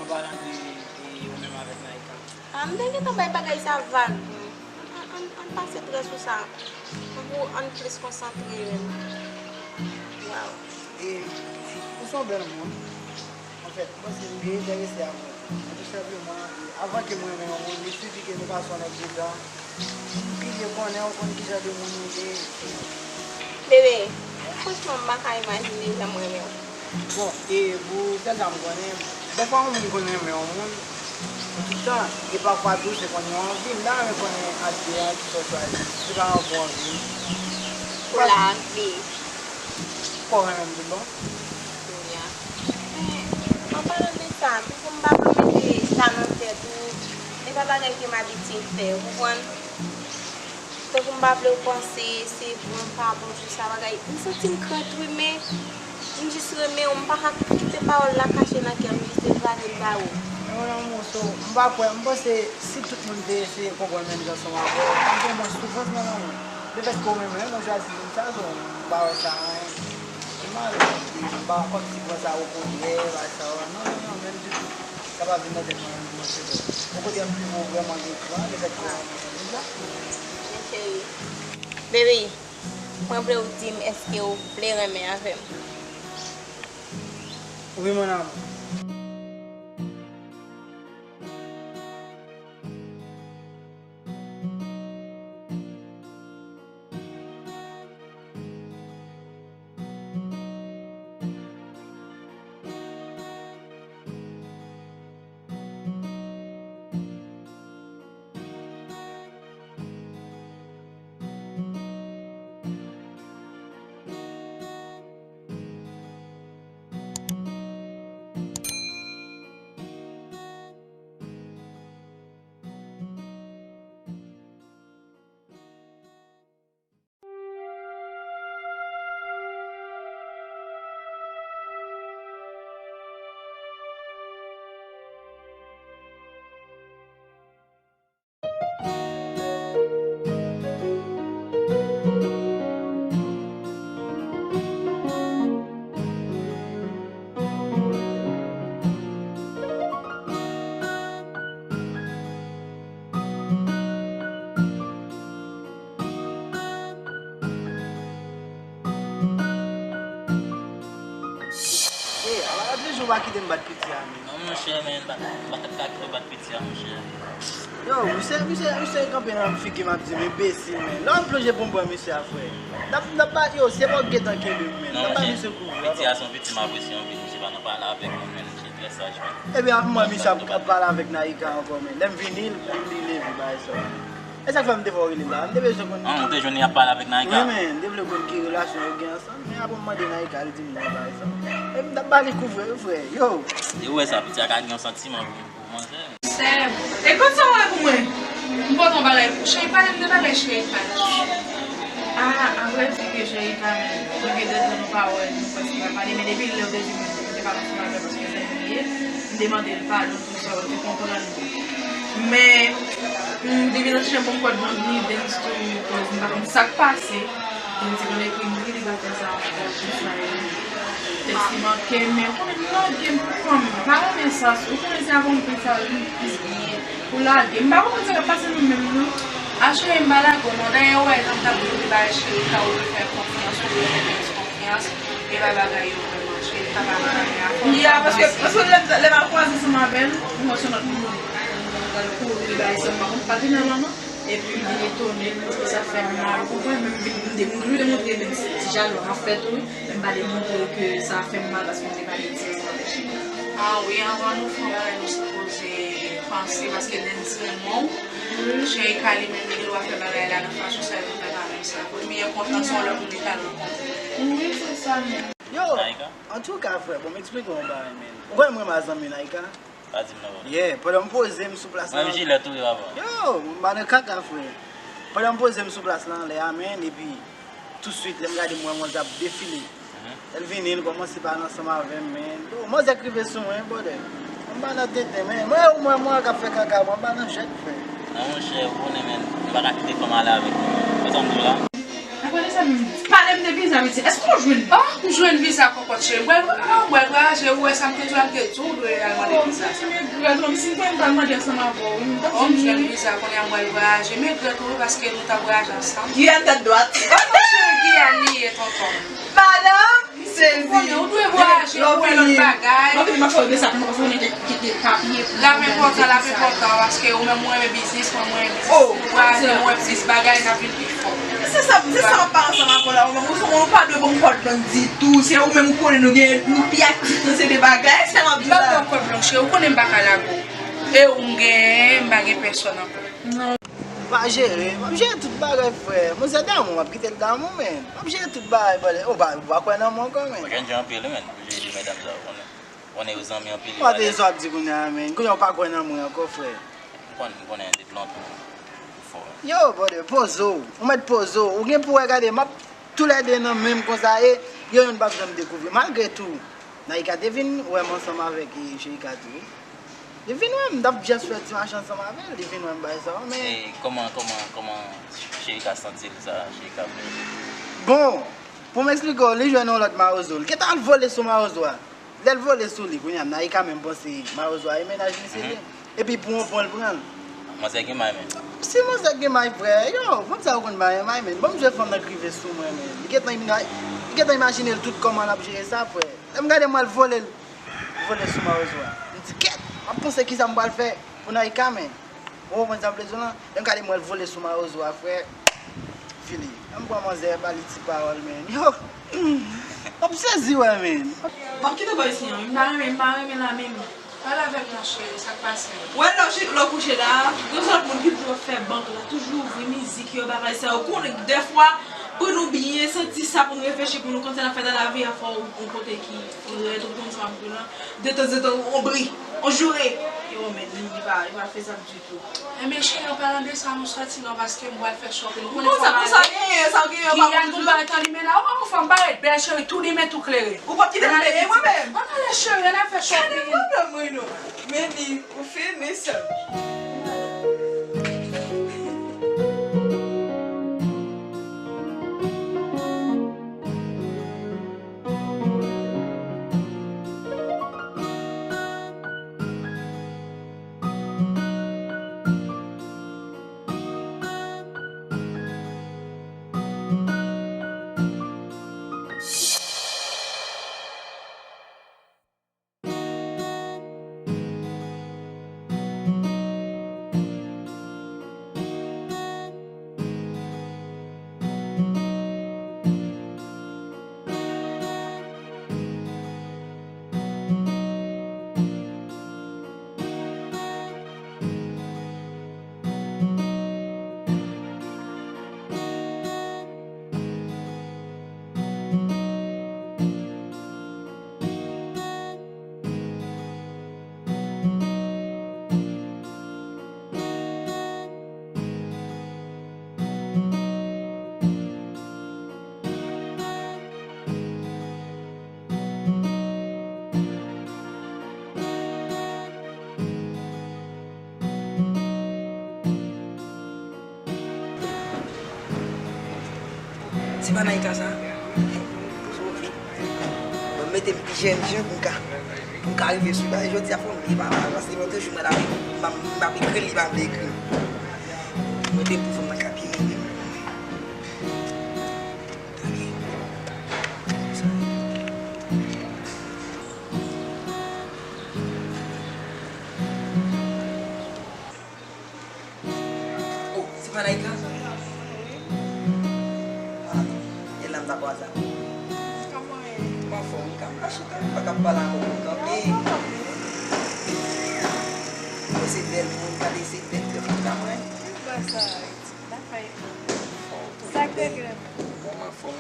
an palan de, e, ou menm avèk Naïka. Ah, m te gentan bay bagay sa vag. Ann, ann, ann pase trè sou sa. Pou ann plis konsantre menm. Waw. E, ou se yon bèl moun. Anfèt, m panse m byen enterese avè w. Men tou senpleman, avan ke m renmen yon moun, li sifi ke nou pase yon èdtan pou m pi byen konnen w, konn ki jan de moun ou ye. Bebe, franchman, m pa ka imajine jan m renmen w. Bon, e pou tèl sa m konnen, dèfwa yon moun konn renmen yon moun, pou tout tan, e pafwa tou se konn yon anvi. M ta renmen konnen ant de a, kisa w chwazi. Se pa yon bon anvi. Pou lavi. Kò renmen m tout bon? Kounye a. Men, an palan de sa, m, m pa vle mete sa nan tèt ou. E pa bagay ke m abitye fè, ou konprann? Tankou m pa vle w panse, se bon, pa bon, tout sa bagay. M santi m krent wi, men m jis renmen w, m pa ka kite pawòl la kache nan kè m, m jis devwale l ba ou. Men mon amour, so, m pa kwè, m panse si tout moun te eseye konprann menm jan ansanm avè w, t ap gen mwens soufrans nan lanmou. Lefètke w menm, menm ou chwazi moun sa, so, m pa wè sa anyen. Pi mal, m pa kòmsi pran sa okontrè, pa sa, non, non, non, menm ditou. Sa pa vin nan tèt mwen menm pou mwen, se vre. Okontrè, m pi vo vrèman gen kran, lefètke w renmen moun sa. Men cheri, baby, mwen vle w di m èske w vle renmen avè m. Wi, mon amour. Ey, ala, la, de jou pa kite m bat piti a, men. Non, monchè, men, m pa, m pa t ap ka kite w bat piti a, monchè. Yo, misye, misye, misye kanpe nan figi m ap di m enbesil, men. Lè w ap plonje pou m pran misye a, frè. N ap, n ap ba, yo, se pa w gentan kenbe m, men. N ap ba misye kou, piti a se yon piti m apresye anpil, misye pa nan pale avèk mwen, men, misye trè saj, men. Ebyen, ap mwen, misye ap, ap pale avèk Naïka ankò, men. Lè m vini, li, li leve, bagay sa. E sa k fè m te fè w rele m la? M te bezwen konn. An, ou te jwenn li ap pale avèk Naïka? Wi, men, m te vle konn ki relasyon yo gen ansanm, men apre m mande Naïka, li di m non, bagay sa. E m t ap ba li kou vre, wi, frè. Yo! E ou wè sa, piti a ka gen yon santiman pou, pou manzè. Sèm. E konsa w wè pou mwen? M pote yon bagay pou cheri, pale m de bagay cheri pa. Ah, an vrè di ke cheri pa, men, nou gen de tan nou pa wè, nou prèske pa pale, men depi lè w te di mwen, mwen te pale ansanm avè l paske se zanmi m ye, m te mande l padon. Sa w te konprann. Men, m te vin nan chanm pou m kwè Bondye, dance to me, cause m pa konn sa k pase. E m te konn ekri m ri, li pa fè sa ankò, konsa e. Tèks li manke m, men ou konnen m lage m pou fanm. M pa renmen sa, ou konnen se avè w m konn sa, m plis byen. Ou lage m. M pa konprann sa k ap pase nou menm, non. A cheri, m pa lage w, non. Dayè, ou wè, jan m t ap di w, te bay cheri, ka ou fè konfyans, ou fè konfyans. Konfyans, e bay bagay yo vrèman cheri, ta pa anyen a fò. Ya, paske, paske lè, lè m al kwaze ansanm avè l, m wè se yon lòt moun. Mwen pral kouri bay sa m pa konn, pa vin nan non. Epi m vin etone, sa fè m mal, ou konprann, men m vin, m de-, m vle montre menm si ti jalou an fèt, wi, men m pa demontre ke sa fè m mal paske m te pale di ansanm avè cheri. Ah wi, anvan nou fè yon bagay, nou sipoze panse, paske Dens renmen w. Cheri ka li menm, li gen dwa fè bagay la nan fason sa, yo fè pa menm sa. Premye kontan se yon lòt moun li t al rankontre. Wi, se sa menm. Yo, Naïka? Antouka, frè, bon, m eksplike w yon bagay, men. Ou konn mwen, ma zanmi Naïka? Pa di m non, bro. Yeah, pandan m poze m sou plas la. Menm jilèt ou yo avan. Yo, m pa nan kaka, frè. Pandan m poze m sou plas la anlè a, men, epi touswit, lè m gade m wè manzè ap defile. Mhm. Lè l vini, l kòmanse pale ansanm avè m, men. Yo, manzè k rive sou mwen, brother. M pa nan tenten, men. Mwen, ou mwen, mwen k ap fè kaka, mwen pa nan jwèt, frè. Non, monchè, ou konnen, men, nou pa ka kite fanm ale avèk nou. Ou konprann sa menm? Pale m de viza, pitit. Èske w jwenn li? Oh, m jwenn viza, kòkòt cheri. M pral, ah, m pral vwayaje, ou wè sa m te di w la, m te di w dwe al mande viza sa. Oh, m jwenn viza, kòkòt cheri. Oh, m jwenn viza, kounye a m pral vwayaje. M regrèt wi, paske nou t ap vwayaje ansanm. Giyàn tèt dwat. Oh, non, cheri, Giyàn li ye, tonton. Madanm, m sezi. Ou konnen, ou dwe vwayaje, ou wè lòt bagay. Lè w vini, m ap fè w de sa pou mwen, paske ou gen kèk, kèk papye pou... L ap enpòtan, l ap enpòtan, paske ou menm ou renmen biznis, mwen, mwen renmen biznis. Oh, si nou vwayaje, nou wè plis bagay, n ap vin pi fò. Se sa, se sa m ap pale ansanm avè w la, ou menm, ou se moun, ou pa dwe ban m kòd long ditou, se ou menm ou konnen nou gen, nou pi aktif nan se de bagay, se sa m ap di w la. M p ap ba w kòd long, cheri, ou konnen m pa ka lage w. E ou m genyen, m pa gen pèsòn ankò. Pa jere, m ap jere tout bagay, frè. Manzè damou, m ap kite l damou, men. M ap jere tout bagay, brother. Ou pa, ou pa kwè nan mwen ankò, men. Ou jèn jan anpil, men. Ou jere medam sa, ou konnen. Ou konnen yo zanmi anpil, yo pa de... Sa w ap di kounye a, men. Kounye a ou pa kwè nan mwen ankò, frè. M konnen, m konnen depi lontan ou fò, men. Yo, brother, poze w. Ou mèt poze w. Ou gen pou wè, gade, m ap toulède nan menm konsa, e yo youn p ap janm dekouvri. Malgre tou, Naïka te vin wè m ansanm avèk, e, Cherika tou. Li vin wè m, m t ap just fè ti mache ansanm avè l, li vin wè m bay sa, men... E kòman, kòman, kòman Cherika santi l sa, Cherika vle? Bon, pou m eksplike w, li jwenn yon lòt mawozo. Li gentan al vole sou mawozo a. Lè l vole sou li, kounye a, Naïka menm panse mawozo a e mennaj li se li. Mhm. Epi pou yon pon l pran l. Manzè gen may, men. Si manzè gen may, frè, yo, fanm sa yo konn bay may, men. Bon, m jwe fanm nan k rive sou mwen, men. Li gentan imina-, li gentan imajine l tout kòman l ap jere sa, frè. Lè m gade m wè l vole l. Vole sou mawozo a. M di, kèt! M ap panse kisa m pral fè pou Naïka, men. Ou konprann sa m vle di w lan? Lè m gade m wè l vole sou mawozo a, frè. Fili. Lè m pran manzè, ba li ti pawòl, men. Yo! M ap sezi, wè, men. M ap kite bò isi an, wi. M pa renmen, m pa renmen la menm. Pale avè m non, cheri, sa k pase? Wè, lè w kouche la, gen sèl moun ki pou fè bank la, toujou ouvri mizik yo, bagay sa yo. Konnen dèfwa, pou nou byen santi sa, pou nou reflechi, pou nou kontinye ap fè nan lavi a, fò w yon kote ki frèt, ou konn sa m di w lan. Detanzantan, on bri, on joure. Yo, men, li, li pa, li pa fezab ditou. Enben, cheri, an palan de sa, nou sòti non, paske m pral fè shopping. Ou konnen fanm genyen, sa w genyen, pa pou toujou. Giyàn, nou pa tann limen la. Oh, fanm parèt bèl, cheri, tou limen, tou klere. Ou p ap kite m peye mwen menm? Ann ale, cheri, ann al fè shopping. Gade pwoblèm mwen non. Men li, ou fini sèm. Se pa Naïka sa? Bon, mete m pi jèn jan pou m ka, pou m ka rive sou bagay. Jodi a fò m bliye pa mal, paske lòt jou mwen la, m ap, m ap ekri l, li pa vle ekri m. Mete m pou fanm nan ka byen ede m. Oh, se pa Naïka? Ah, e la m ta kwaze avè w. Kòman w ye? M anfòm, m ka, m ka chita, m pa ka pale avè w pou kanpe. Mwen se bèl moun, gade se bèl trè fòm ka mwen. Sa k te gen? Bon, m anfòm.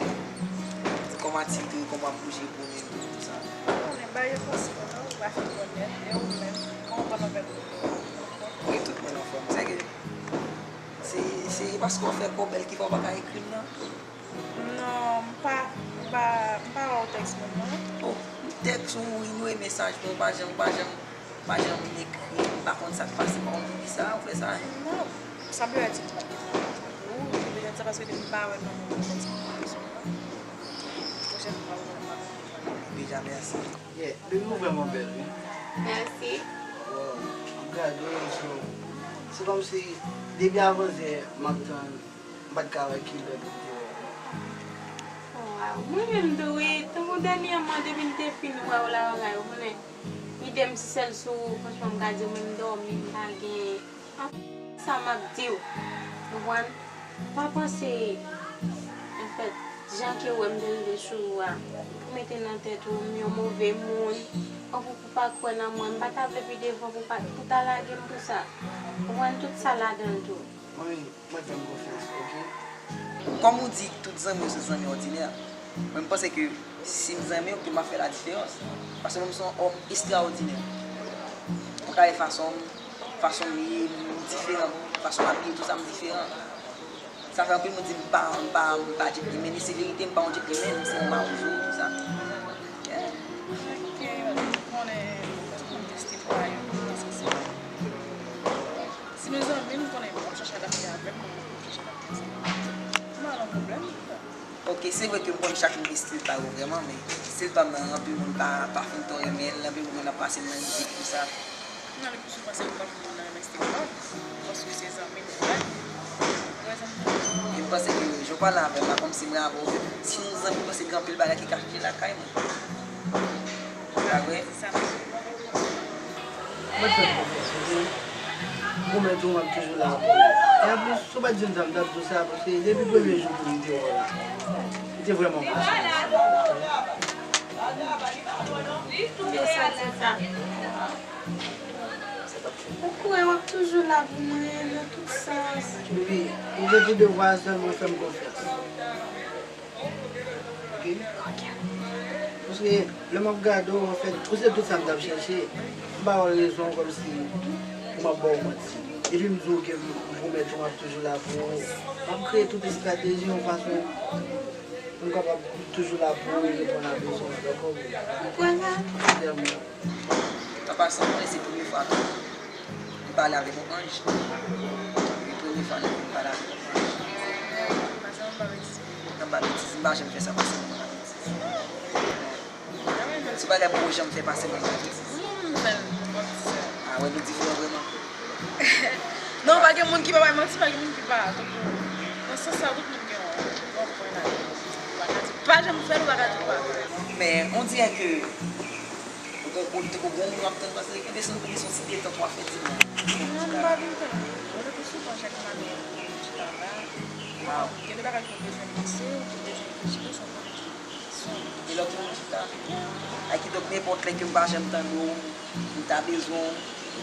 Matilde, kòman w ap bouje pou ou menm, tout sa? Ou konnen, bagay yo posib, non? Ou pa fin bon nèt, e ou menm, kòman w konn anpè? Wi, tout moun anfòm. Se ke, se, se paske w fè kò bèl ki fè w pa ka ekri m nan? Non, m pa, m pa, m pa wè w tèks moun, non. Oh, m tèks ou, inyore mesaj mwen, ou pa janm, ou pa janm, ou pa janm vin ekri m, m pa konn sa k pase, m pa konn poukisa ou fè sa. Non, sa m te di m pa gen tan pou ou, se petèt sa paske depi m pa wè non, mwen konn sa k pase. Pwochèn fwa, ou wè m ap Deja, mèsi. Yeah, baby, ou vrèman bèl, wi. Mèsi. Wow, m ap gade w, so, se kòmsi, depi avanzè, m ap tann, m pa t ka wè ki lè pou m te wè w. Wow, mwen menm tou, wi, tankou dènyèman, depi m te fin wè w la, bagay, ou konnen, ide m ti sèl sou ou, franchman, m ka di w, menm dòmi, m pa gen. Sa m ap di w, konprann? Pa panse, anfèt, jan ke w wè m te rive sou ou a, pou mete nan tèt ou m yon move moun, oubyen pou pa kwè nan mwen, m pa ta vle pi devan pou pa, pou ta lage m pou sa. Konprann tout sa ladan l tou. Manmi, mwen fè m konfyans, oke? Kòm ou di, tout zanmi yo se zanmi òdinè. Mwen, m panse ke si m zanmi w, ke m ap fè ladiferans. Paske mwen, m se yon òm estraòdinè. Ou ka wè fason m, fason m ye, m diferan. Fason m abiye, tou sa, m diferan. Sa fè anpil moun di m pa, m pa, m pa gentleman. E se verite, m pa yon gentleman, m se yon mawozo, tou sa. Yeah. Paske ou konnen, ou konn estil pa yo, paske se si mezanmi m konnen w ap chache adapte avè m, mwen menm pou m chache adapte ansanm avè w. M pa nan pwoblèm. Ok, se vre ke m konn chak moun gen estil pa yo vrèman, men estil pa m nan, anpil moun pa, pa fin twò renmen l, anpil moun konn ap pase m nan mizik pou sa. Non, le pli souvan se yo k ap moun nan renmen estil pa m, paske se zanmi m, frè m. Vrè zanmi m. E m panse ke jan w pale avè m la, kòmsi mwen avè w, si nou zanmi, m panse gen anpil bagay ki kache lakay mwen. Pa vre? Mwen fè konfyans, oke? Pwomèt ou, m ap toujou la pou ou. E anplis, si w pa t di m sa, m t ap di w sa, paske depi premye jou pou m te wè w la, m te vrèman pasyone. Oke? Mwen santi sa. Ou kwè w ap toujou la pou mwen nan tout sans. Baby, m gen pou devwa sèlman fè m konfyans. Oke? Paske lè m ap gade w, anfèt, ou se tout sa m t ap chèche. M pa wè rezon kòmsi pou m ap ba w manti. Epi m di w ke m pwomèt ou m ap toujou la pou ou. M ap kreye tout estrateji yon fason pou m kapab toujou la pou ou e reponn a bezwen w, dakò, baby? Ou kwè sa? Sèlman. An pasan, mwen, se premye fwa ke m pale avèk yon anj. E premye fwa m pale avèk yon anj. Nan pa betiz, m pa janm fè sa, paske m pa betiz. Si w pa gen pou janm fè pase mwen pa betiz. Ah, wè, nou diferan vrèman. Non, pa gen moun ki pa bay manti, pa gen moun ki pa. Donk, nan sans sa, tout moun gen yon, yon pwen la. Ou pa ka di, pa janm fè l, ou pa ka di ou pa fè l. Men, on dirait que ou gon, ou, ou gon moun w ap tann, paske gen de sou, gen sou ti detant w ap fè di mwen. Non, m pa vin tann. Mwen, le pli souvan, chak maten, mwen chita la. Gen de bagay ke m bezwen panse, ou bezwen reflechi tou, se yon pwoblèm. E lòt moun chita. A kidonk nenpòt lè ke m pa janm tande w, m ta bezwen w,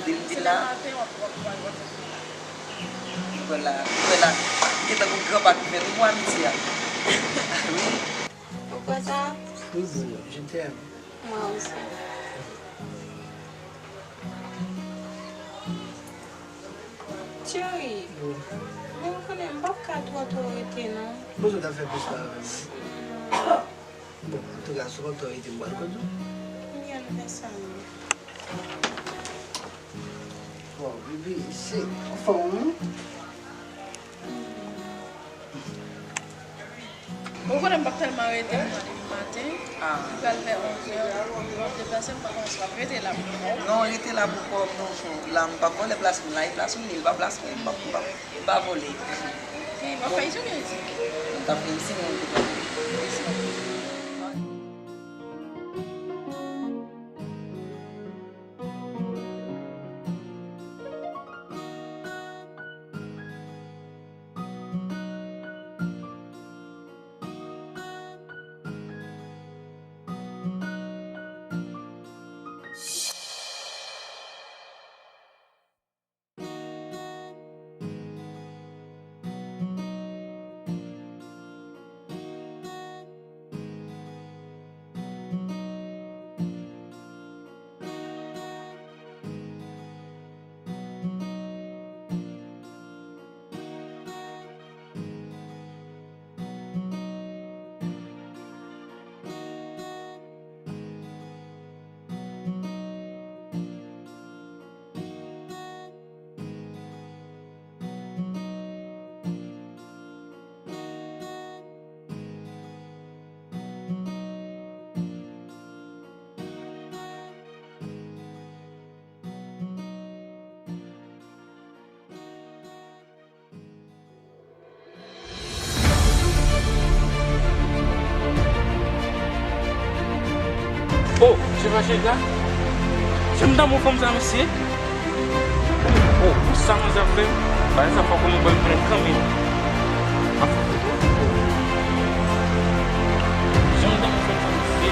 depi m vin la. Ou wè la, ou wè la. Li gen tankou gran pa ki fè nou bon amitye a. Wi. Ou kwè sa? Wi, boo, je t'aime. Moi aussi. Cheri, bon, ou konnen m p ap ka twò twò rete non. Poze w ta fè plis la avè m. Bon, antouka, si w p ap twò rete, m pral kote w. Kounye a nou fè sa, non. Bon, baby, se anfòm, wi. Ou konnen m p ap tèlman rete, m nan depi maten. Ah. Li pral fè onzè, m ap deplase, m pa konnen si m ap rete la pou kò m. Non, rete la pou kò w, non, non. La, m p ap vòlè plas mwen, la, e plas mwen, li pa plas mwen, m p ap, m p ap, m pa vòlè. Ok, w ap fè isi oubyen isi? M t ap fè isi, men m te pran isi. Oh, se pa Sheila? Jan m damou fanm sa, mesye. Oh, pou sa manzè ap fè m? Bagay sa fò kòman bòy pran kanmenm. Jan m damou fanm sa, mesye.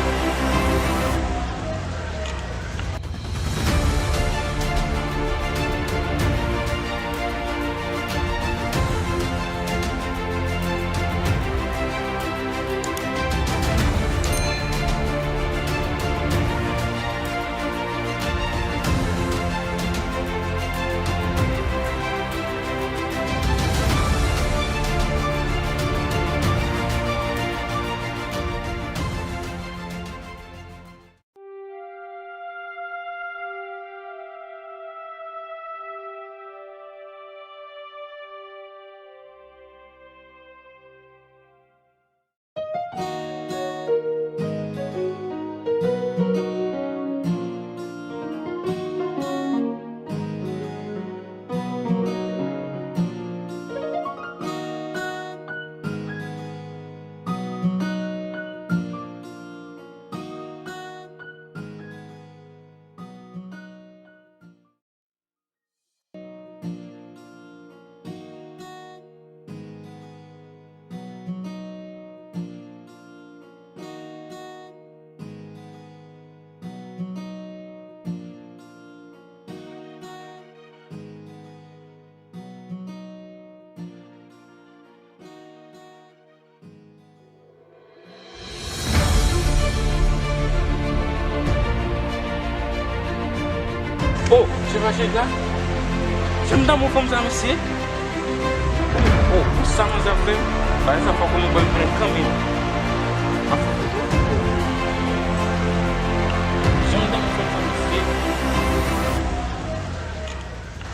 Oh, se pa Sheila? Jan m damou fanm sa, mesye. Oh, pou sa manzè ap fè m? Bagay sa fò kòman bòy pran kanmenm. Jan m damou fanm sa, mesye.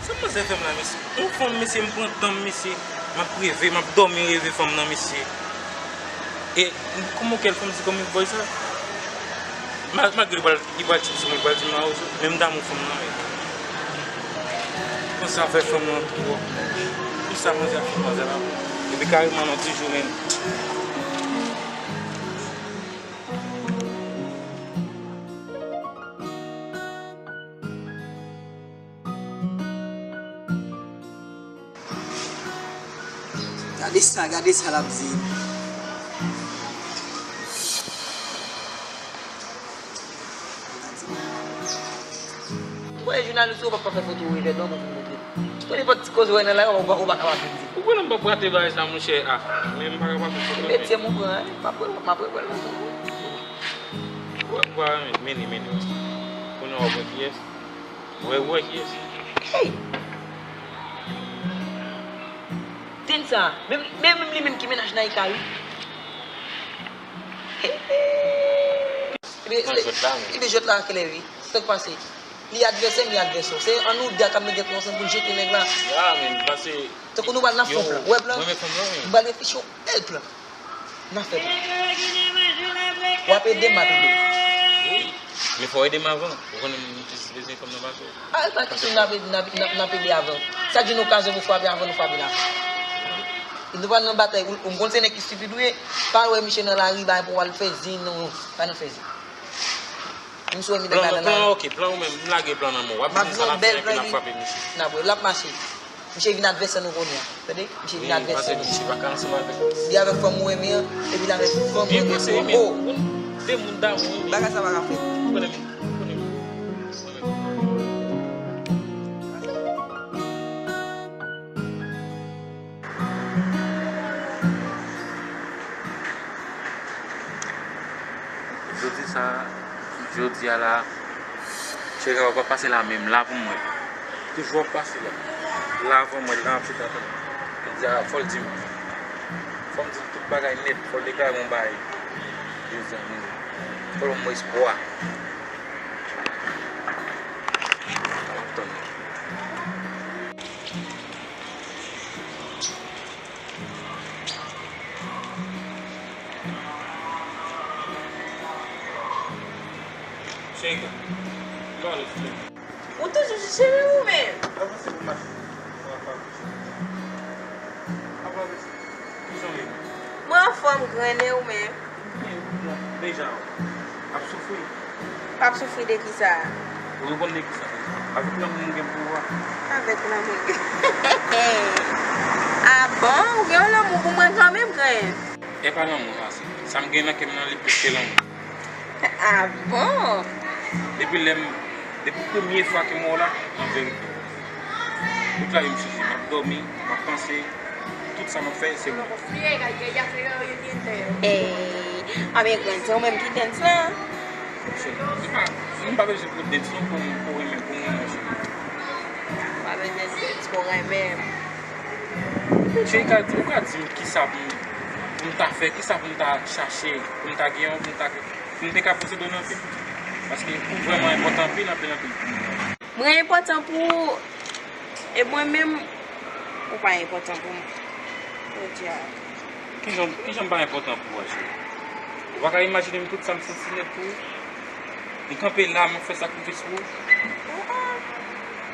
Sa manzè fè m la, mesye? Yon fanm, mesye, m pran tan m, mesye. M ap reve, m ap dòmi reve fanm nan, mesye. E kòman kèl fanm di kòm bòy sa? Ma- Malgre li pral, li pral tchip sou mwen, li pral di m nan rezo, men m damou fanm nan, men. Konsa fè fanm nan twò. Pou sa manzè ap fè manzè la. Epi kareman nan toujou menm. Gade sa, gade sa l ap di. Ou wè jounalis ou p ap ka fè foto ou revè non pou moun montre. Pou nenpòt ti koze ou wè nan lari, ou pa, ou pa kapab vin di. Ou konnen m p ap rate bagay sa, monchè. Ah, men m pa kapab fè foto. Metye m ou pran, m ap, m ap reprann nan tou. Ou wè, ou pa renmen, men li, men li. Kounye a w ap wè kiyès. Ou wè, ou wè kiyès. Hey! Tèn sa, menm, menm, menm li menm ki mennaj Naïka, wi. Hey, hey! Ebyen, jwèt la, men. Ebyen, jwèt la klè, wi. Sa k pase? Li advèsè m, li advèsè w. Se ann nou de a k ap mete tèt nou ansanm pou n jete nèg la. Ah, men, pase. Tankou nou pral nan fon plan. Ou wè plan? Mwen, men fon plan, wi. Nou pral reflechi yon bèl plan. N a fè l. W ap ede m, m ap ede w. Wi. Men fò w ede m avan. Ou konnen m plis bezwen fanm nan pase w. A, e pa kesyon n ap ede, n ap, n ap, n ap ede avan. Sa di nou okazyon pou frape avan, nou frape l avan. Nou pral nan batay, ou, ou konn se nèg ki estipid ou ye, pa al wè misye nan lari, bay pou w al fè zen, non, non, pa nan fè zen. M sou wè misye nan lari. Plan, ok, plan ou menm, m lage plan nan men w. W ap di m sa l ap fè, epi n ap frape misye. N ap wè, l ap mache. Misye vin advèsè nou kounye a. Tande? Misye vin advèsè nou. Misye pa ka ansanm avèk nou. Li avèk fanm ou renmen an, epi l avèk fanm ou renmen an. Byen panse, men ou konn de moun damou, men. Bagay sa pa ka fèt. Ou konnen, ou konnen. Jodi sa, jodi a la, Cheri a pa pase la menm, la pou mwen. Toujou ap pase la. La avan mwen, la ap chita tann. Jodi a, fò l di m. Fò m di l tout bagay nèt, fò l deklare m yon bagay. Jodi a, men. Fò l ban m espwa. M ap tann li. Cheri, m pa wè l. Ou toujou chèche li ou menm? Avanse pou mache. Avanse. Avanse. Ki jan w ye? Mwen anfòm, grannen, ou menm? Byen, ou bon. Deja, w ap soufri? W ap soufri de kisa? Ou reponn de kisa? Avèk lanmou m gen pou ou a. Avèk lanmou m gen. Ah bon? Ou gen yon lanmou pou mwen kanmenm, grann. E pa lanmou sa, se, sa m gen nan kè m nan, li plis ke lanmou. Ah bon? Depi lè m, depi premye fwa ke m wè w la, an verite, tout lavi m chanje. M ap dòmi, m ap panse, tout sa m ap fè, se ou. Eh, anben grann, se ou menm ki dance lan? Cheri, se pa, m pa bezwen pou dance non pou, pou renmen, pou m renmen w, cheri. Pa bezwen dance pou renmen m. Cheri, ka di, ou ka di m kisa pou m, pou m ta fè, kisa pou m ta chache, pou m ta gen, pou m ta, pou m te ka posede w nan vi m. Paske ou vrèman enpòtan anpil, anpil, anpil pou mwen. Mwen enpòtan pou ou, e mwen menm, ou pa enpòtan pou mwen. Jodi a. Kijan, kijan m pa enpòtan pou ou a, cheri? Ou pa ka imajine m tout sa m santi nèt pou ou? M kanpe la, m ap fè sakrifis pou ou.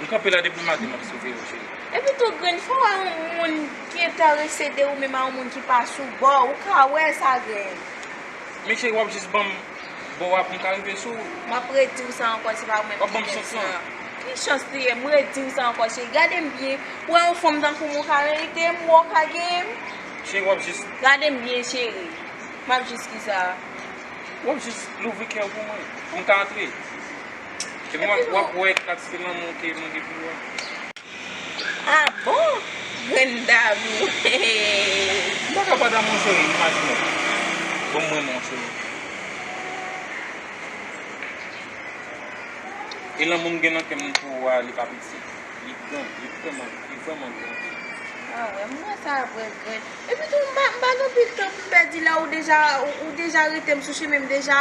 M kanpe la depi maten, m ap sove ou, cheri. Epi tou, grenn, fò w a yon moun ki enterese de ou menm a yon moun ki pa sou bò, ou ka wè sa, grenn. Men cheri, w ap jis ban m bò a pou m ka rive sou ou. M ap redi w sa ankò, se pa ou menm ki gen ti an. Ki chans li ye, m redi w sa ankò, cheri. Gade m byen, ou wè yon fanm tankou m, ou ka merite m, ou wè w ka genyen m? Cheri, w ap jis. Gade m byen, cheri. M ap jis kisa? W ap jis louvri kè w pou mwen, pou m ka antre. Epi w ap, w ap wè kantite lanmou ke mwen gen pou ou a. Ah bon? Grenn damou. M pa ka pa damou, cheri, imajine w. Bon, mwen, mon cheri. E lanmou m gen nan kè m pou ou a, li pa piti. Li gran, li vrèman, li vrèman gran. Ah wè, m wè sa vrè grenn. Epi tou, m pa, m pa gen anpil tan pou m pèdi la, ou deja, ou, ou deja rete m sou chemen m deja.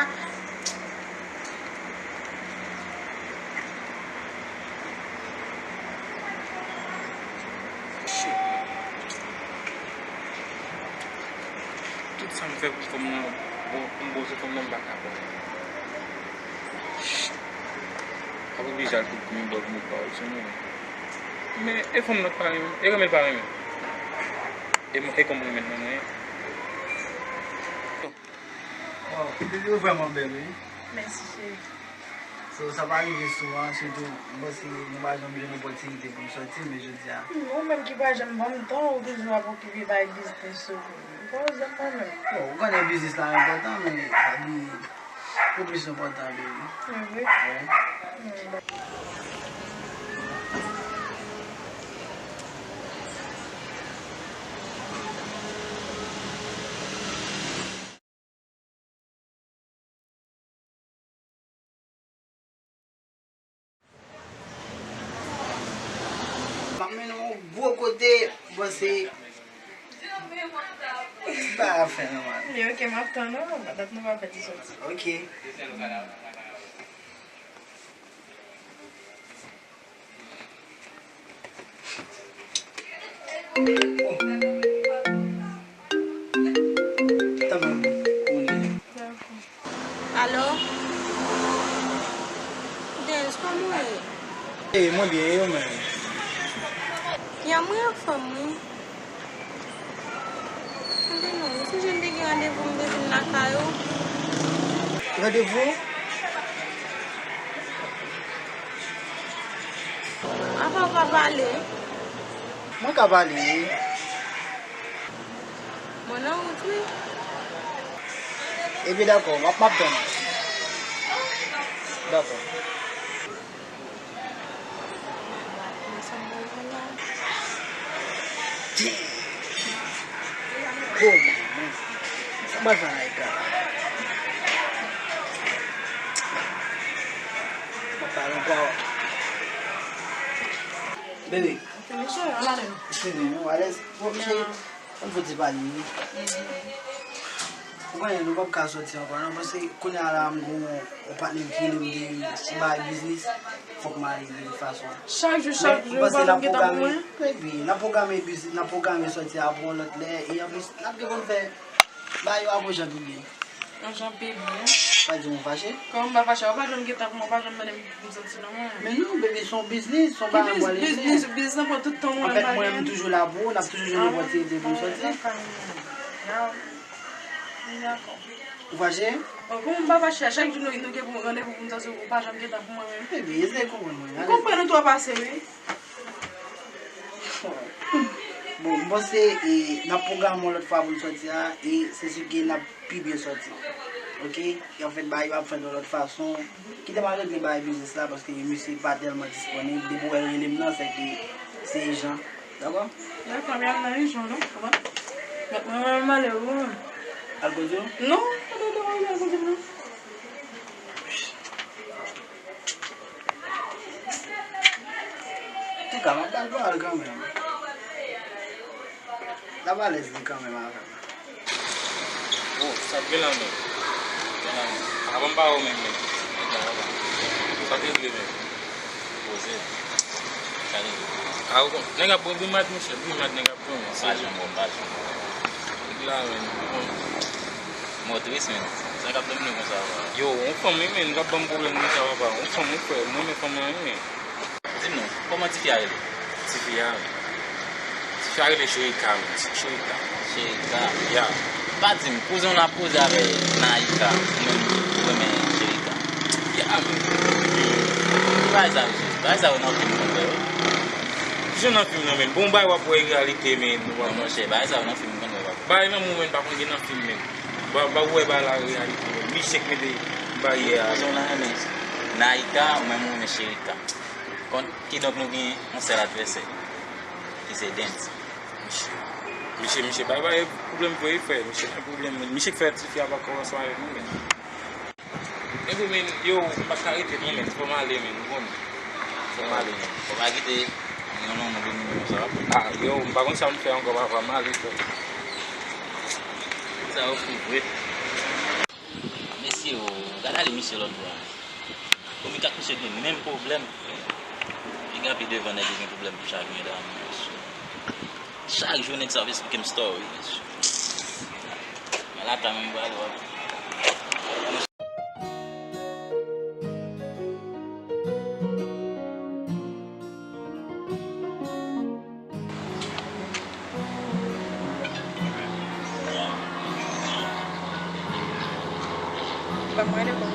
Shit. Tout sa m fè pou fanm nan, bon, pou m poze fanm nan, m pa ka fè. Shit. Ap oblije al kout men bòz mou pa w sou mwen. Men e fanm nan k pa renmen, e renmen l pa renmen. E, e kòm renmen l nan mwen. Wow, pipi ou vrèman bèl, wi. Mèsi, cheri. So, sa pa rive souvan, sitou, m panse nou pa janm jwenn opòtinite pou n sòti, men jodi a. Hmm, ou menm ki pa janm ban m tan, ou toujou ap okipe bay biznis ou. M pa janm mwen menm. Bon, ou konnen biznis la enpòtan, men pa bliye, ou plis enpòtan, baby. Mwen vre? Wi. Hmm. M ap mennen w yon gwo kote, bon, se, pa afè non, man. Men ok, m ap tann ou, dat nou pa fè ti soti. Ok. Alo? Dens, kòman w ye? Ey, mwen byen, e ou menm? Ya, mwen anfòm, wi. Tande non, ou sonje m te gen randevou m te vin lakay ou? Randevou? Apa w pa pale? Mwen ka pale, wi. Mwen nan wout, wi. Ebyen, dakò, m ap, m ap tann. Dakò. Damn. Oh, man. Sa m pral fè la, Ika? M ap pale ankò. Bebe. Eskize m, ou alèz? Bon, cheri, ann fouti pale, wi. Ou konnen, nou p ap ka soti ankò, non, paske kounye a la, m gon yon patnè m ki rele m de yon bagay biznis, fòk m ale de tout fason. Chak jou, chak jou, ou pa janm gen tan pou mwen? Baby, n ap pwograme biznis, n ap pwograme sòti a pou yon lòt lè, e anplis, n ap gen pou n fè bagay yo a bon jan tou byen. Yon jan bebe, hein? Pa di m ou fache. Kòman m pa fache? Ou pa janm gen tan pou mwen, ou pa janm mande m pou m soti non, mwen. Men non, bebe, se yon biznis, se yon bagay m pral regle. Ki biznis? Biznis, biznis lan pran tout tan mwen. Anfèt, mwen, m toujou la pou ou, n ap toujou jwenn opòtinite pou n soti. Ah, dakò. Ou fache? Bon, kòman m pa fache a, chak jou nou, nou gen pou randevou pou m sòti, ou pa janm gentan pou mwen menm. Ebyen, eseye konprann mwen. M konprann ou twò pase, wi. Bon, m panse, e, n ap pwograme yon lòt fwa pou n sòti a, e se si ke n ap pi byen sòti. Oke? E anfèt, bagay yo ap fèt yon lòt fason. Kite m al regle bagay biznis la, paske misye pa tèlman disponib. Depi w wè l rele m nan, se ke se ijan. Dakò? Dakò, m ap nan ijan, non? Mwen, mwen, mwen, m ale, wi. Al koze w? Non, non, non, non, al koze m, non. Antouka, m ap ba l pawòl kanmenm. L ap alèz li kanmenm avè m. Oh, sa t gen la menm? Gen la menm. Avan m pa wè w menm, menm. Nèg la, papa. Sa te vle menm? Poze. Sa te vle. A, ou konn, nèg ap pran grimad, monchè. Grimad nèg ap pran, men. Pa janm bon, pa janm bon. Nèg la, menm. Bon. Motris, menm. Sa k ap domine konsa, papa? Yo, yon fanm, wi, menm, k ap ban m pwoblèm konsa, papa. Yon fanm, wi, frè. Mwen, men fanm nan, wi, men. Di m non, kòman tifi a rele? Tifi a? Tifi a rele Cherika, menm. Cherika. Cherika. Ya. Pa di m, kouzen w la poze avè Naika, ou menm ou renmen Cherika. Ya, menm. Ki bagay sa yo, bagay sa yo nan fim konn wè yo. Kijan nan fim nan, menm? Bon, bagay w ap wè reyalite, menm. Non, monchè, bagay sa yo nan fim konn wè yo. Bagay nan moman pa konn gen nan fim, menm. Ba, ba, ou wè bagay la reyalite, menm. Michèk mete baryè a. Kouzen w la renmen Naika, ou menm ou renmen Cherika. Kon, kidonk nou gen yon sèl advèsè, ki se Dens. Michèk. Michèk, michèk bay, bay pwoblèm vre, frè. Michèk fè pwoblèm. Michèk fè tifi a pa konn ansanm avèk nou, men. Epi, men, yo, m pa ka rete non, men. Fò m ale, men, ou konnen. Fò m ale, men. Fò pa kite yon nonm domine konsa. Ah, yo, m pa konn sa m fè ankò, papa, m ale, frè. Sa yo fou vre. Mesye, o, gad ale misye lòt bò a. Komik ak misye gen menm pwoblèm. Piga pi devan nèg yo gen pwoblèm pou chagren damou, mesye. Chak jou nèg sa ap esplike m story, mesye. Mwen la ta menm pral wè. Ban mwen de kou.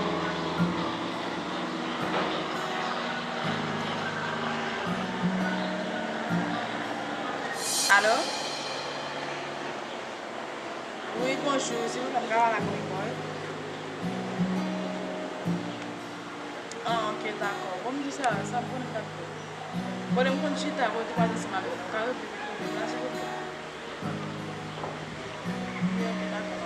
Alo? Wi, bonjou. Silvouplè, m ka pale ak Nicole? Ah, ok, dakò. Bon, m di sa, sa bon, m t ap fè. Bon, lè m konn chita, kote w ansanm avè m, ou ka regle pwoblèm la, silvouplè? Wi, ok, dakò.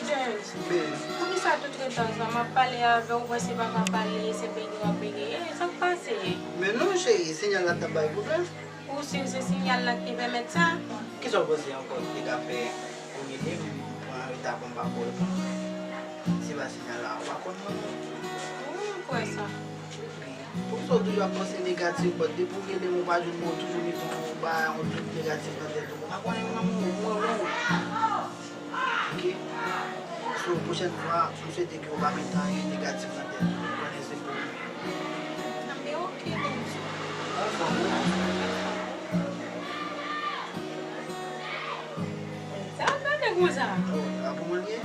James, poukisa tout retan sa? M ap pale avè w, ou panse pa ka pale, se bege w ap bege. Eh, sa k pase? Men non, cheri, siyal la t ap bay pwoblèm. Ou si se siyal la ki te pèmèt sa? Kisa w panse ankò ki te ka fè ou rele m, pran reta pou m pa ko reponn ou? Se pa siyal la, ou pa konn mwen non. Wi, m kwè sa. Poukisa w toujou ap panse negatif, but depi w rele m, ou pa jwenn mwen, ou toujou mete yon bagay, yon tout negatif nan tèt ou? Ou pa konnen mwen, mwen, mwen, mwen. Ok? So, pwochèn fwa, m swete ke w pa mete anyen negatif nan tèt ou. Ou konnen se pou ou. Anben, ok, Denise. Anfòm, wi. Sa ap gade konsa? Oh, a pou mwen l ye?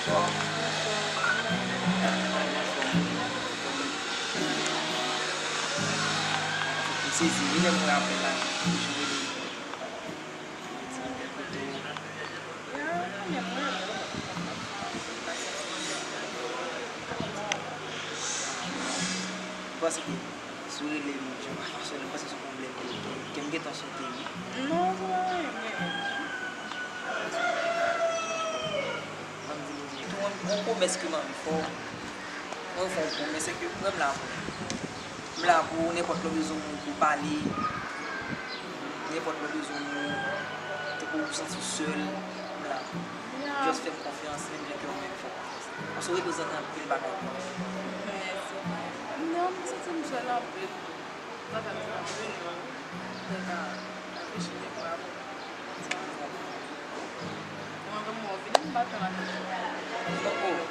Bonswa. Bonswa. Mwen sezi wi lè m wè apèl la, m toujou rele. Mwen di m bèl kote. Ya, men mwen, m panse ke si w rele m, jan w pa fason, m panse se yon pwoblèm ke, ke m gentan sote wi. Non, se pa anyen, men. Yon pwomès ke m anvi fè w. Mwen fè yon pwomès, se ke mwen m la pou ou. M la pou ou, nenpòt lè w bezwen moun pou pale, nenpòt lè w bezwen moun, tankou ou santi w sèl, m la pou ou. Just fè m konfyans, menm jan ke mwen m fè w konfyans. Paske w reprezante anpil bagay pou mwen. Mèsi. Non, m santi m sèl anpil. Sa fè m di m ap vini, mwen ka reflechi de bwa pou mwen. Mwen menm mwen vini, m pa fè maten. Oh, oh.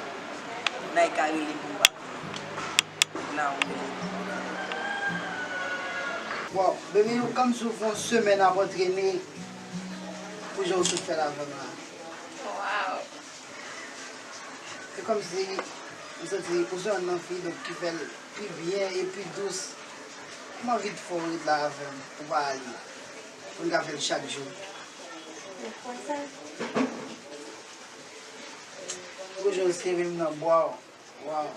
Naïka rele m pou m pa vini. La, ou rele m. Wow, baby, ou kòmsi w fè yon semèn ap antrene pou jan w sot fè l avè m la. Wow. Se kòmsi m santi ou se youn nan fi, donk, ki fè l pi byen e pi dous. M anvi fè w ret la avè m, ou pa ale. Pou n ka fè l chak jou. Ou konn sa? Ou jwenn sere m nan bwa w. Wow.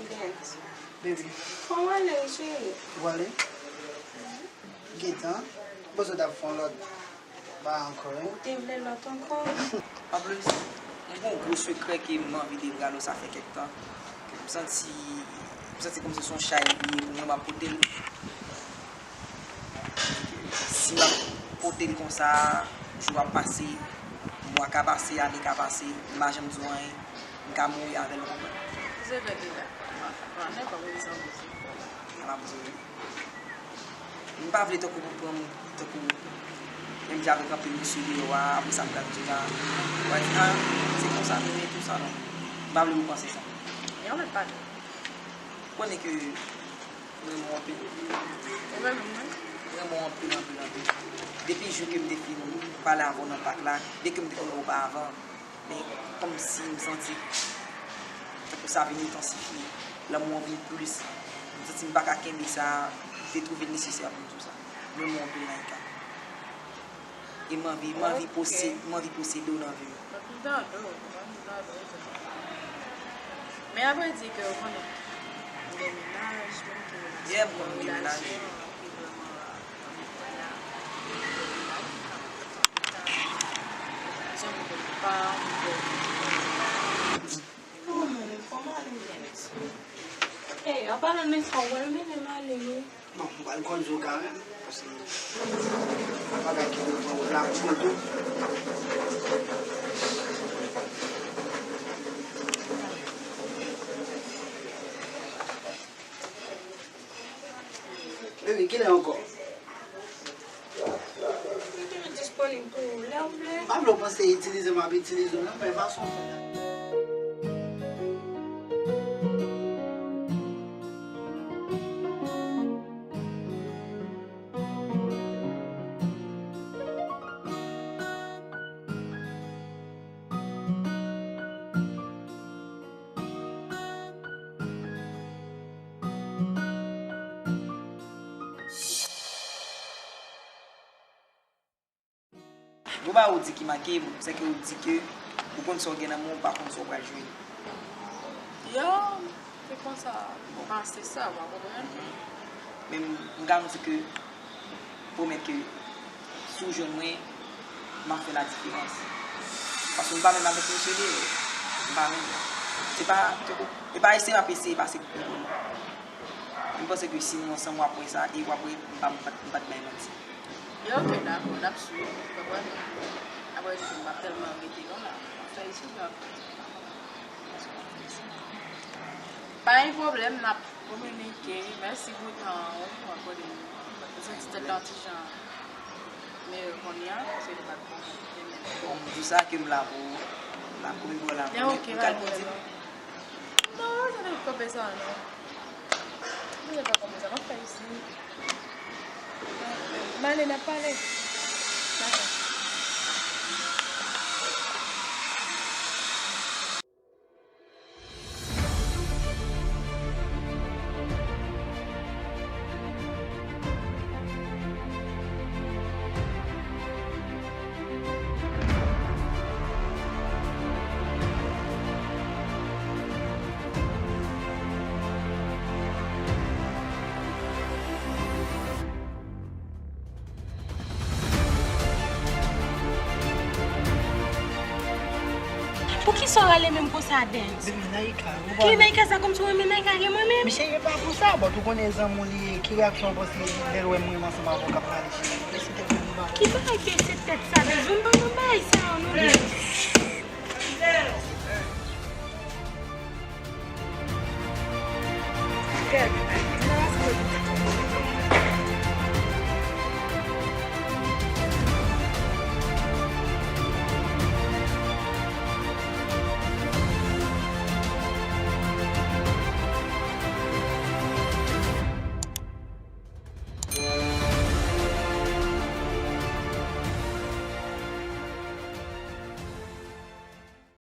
Dance. Baby. Fò w ale, cheri. Ou ale? Gentan. Bon, sa t ap fè yon lòt. Ba ankò, wi. Ou te vle lòt ankò? Anplis, m gen yon gwo sekrè ke m anvi devwale w, sa fè kèk tan. Ke m santi, m santi kòmsi se yon chay li ye pou mwen, m ap pote l. Si m ap pote l konsa, jou ap pase, mwa ka pase, ane ka pase, m pa janm di w anyen, m ka mouri avè l, ou konprann? Ki sekrè ki la? M ap pran nenpòt moun san bouzen. Sa m ap di w. M pa vle tankou pou pran m, tankou, menm jan avèk anpil mesye deyò a, apre sa m pral di w la, w a di, a, se konsa nou ye, tou sa, non. M pa vle pou w panse sa. Yon lòt bagay. Ou konnen ke m renmen w anpil. Ou renmen mwen? M renmen w anpil, anpil, anpil. Depi jou ke m te fin pale avè w nan pak la, depi ke m te konn wè w pa avan, men kòmsi m santi tankou sa vin entansifye. Lanmou an vin plis. M santi m pa ka kenbe sa, m te twouve l nesesè pou m di w sa. M renmen w anpil, Naïka. E m anvi, m anvi posede, m anvi posede w nan vi m. Mwen kontan tou, mwen kontan tou. Men apre di ke ou konnen, m gen mennaj, menm ki relasyon, yeah, m konn gen mennaj. Relasyon ki vrèman, euh, anpil la. Jan m konn pa, m konn. Kòman, kòman ale, Alex? Hey, an palan de sa, w wè l mennen m ale, wi. Bon, m pral kondui w kanmenm, paske pa ka kite w pran wout la pou mwen tou. Baby, kilè ankò? M toujou disponib pou ou lè w vle. M pa vle w panse itilize m ap itilize w non, men fason w fè la. Gon bagay ou di ki make m, se ke ou di ke ou konn sa w gen nan men w, ou pa konn sa w pral jwenn. Yo, se konsa, m panse sa, w konprann? Men m, m garanti ke, pwomèt ke si w jwenn mwen, m ap fè la diferans. Paske m pa menm avèk mesye deyò. M pa menm. Se pa, se pa eseye m ap eseye pase pou konprann. M panse ke si nou ansanm, w ap wè sa, e w ap wè, m pa, m pa, m pa t bay manti. Yo, ok, dakò, n ap swiv, ou konprann? Apre di m p ap tèlman rete non la. M ap fè isit la. Pa gen pwoblèm, n ap kominike. Mèsi pou tan ou akòde m. M santi tèt la yon ti jan meyè kounye a, paske li pa t bon. Bon, m di sa ke m la pou, m la pou, m la pou. Ok, m ka pa gen pwoblèm. Non, sa te kanpe sa, non. Mwen pa konn sa m ap fè isi. M ale, n ap pale. Dakò. Sa w rale menm konsa, Dens? Baby, Naïka, ou Ki pa. Naïka sa, kòmsi w renmen Naïka gen mwen menm? Michel, e pa pou sa, but ou konnen zanmi w li ye, ki reyaksyon w panse lè l wè mwen ansanm avè w k ap pale cheri? Mesi tèlman nou ba. Ki bagay bese tèt sa, Dens? Vin pa nan bagay sa yo, non, Dens.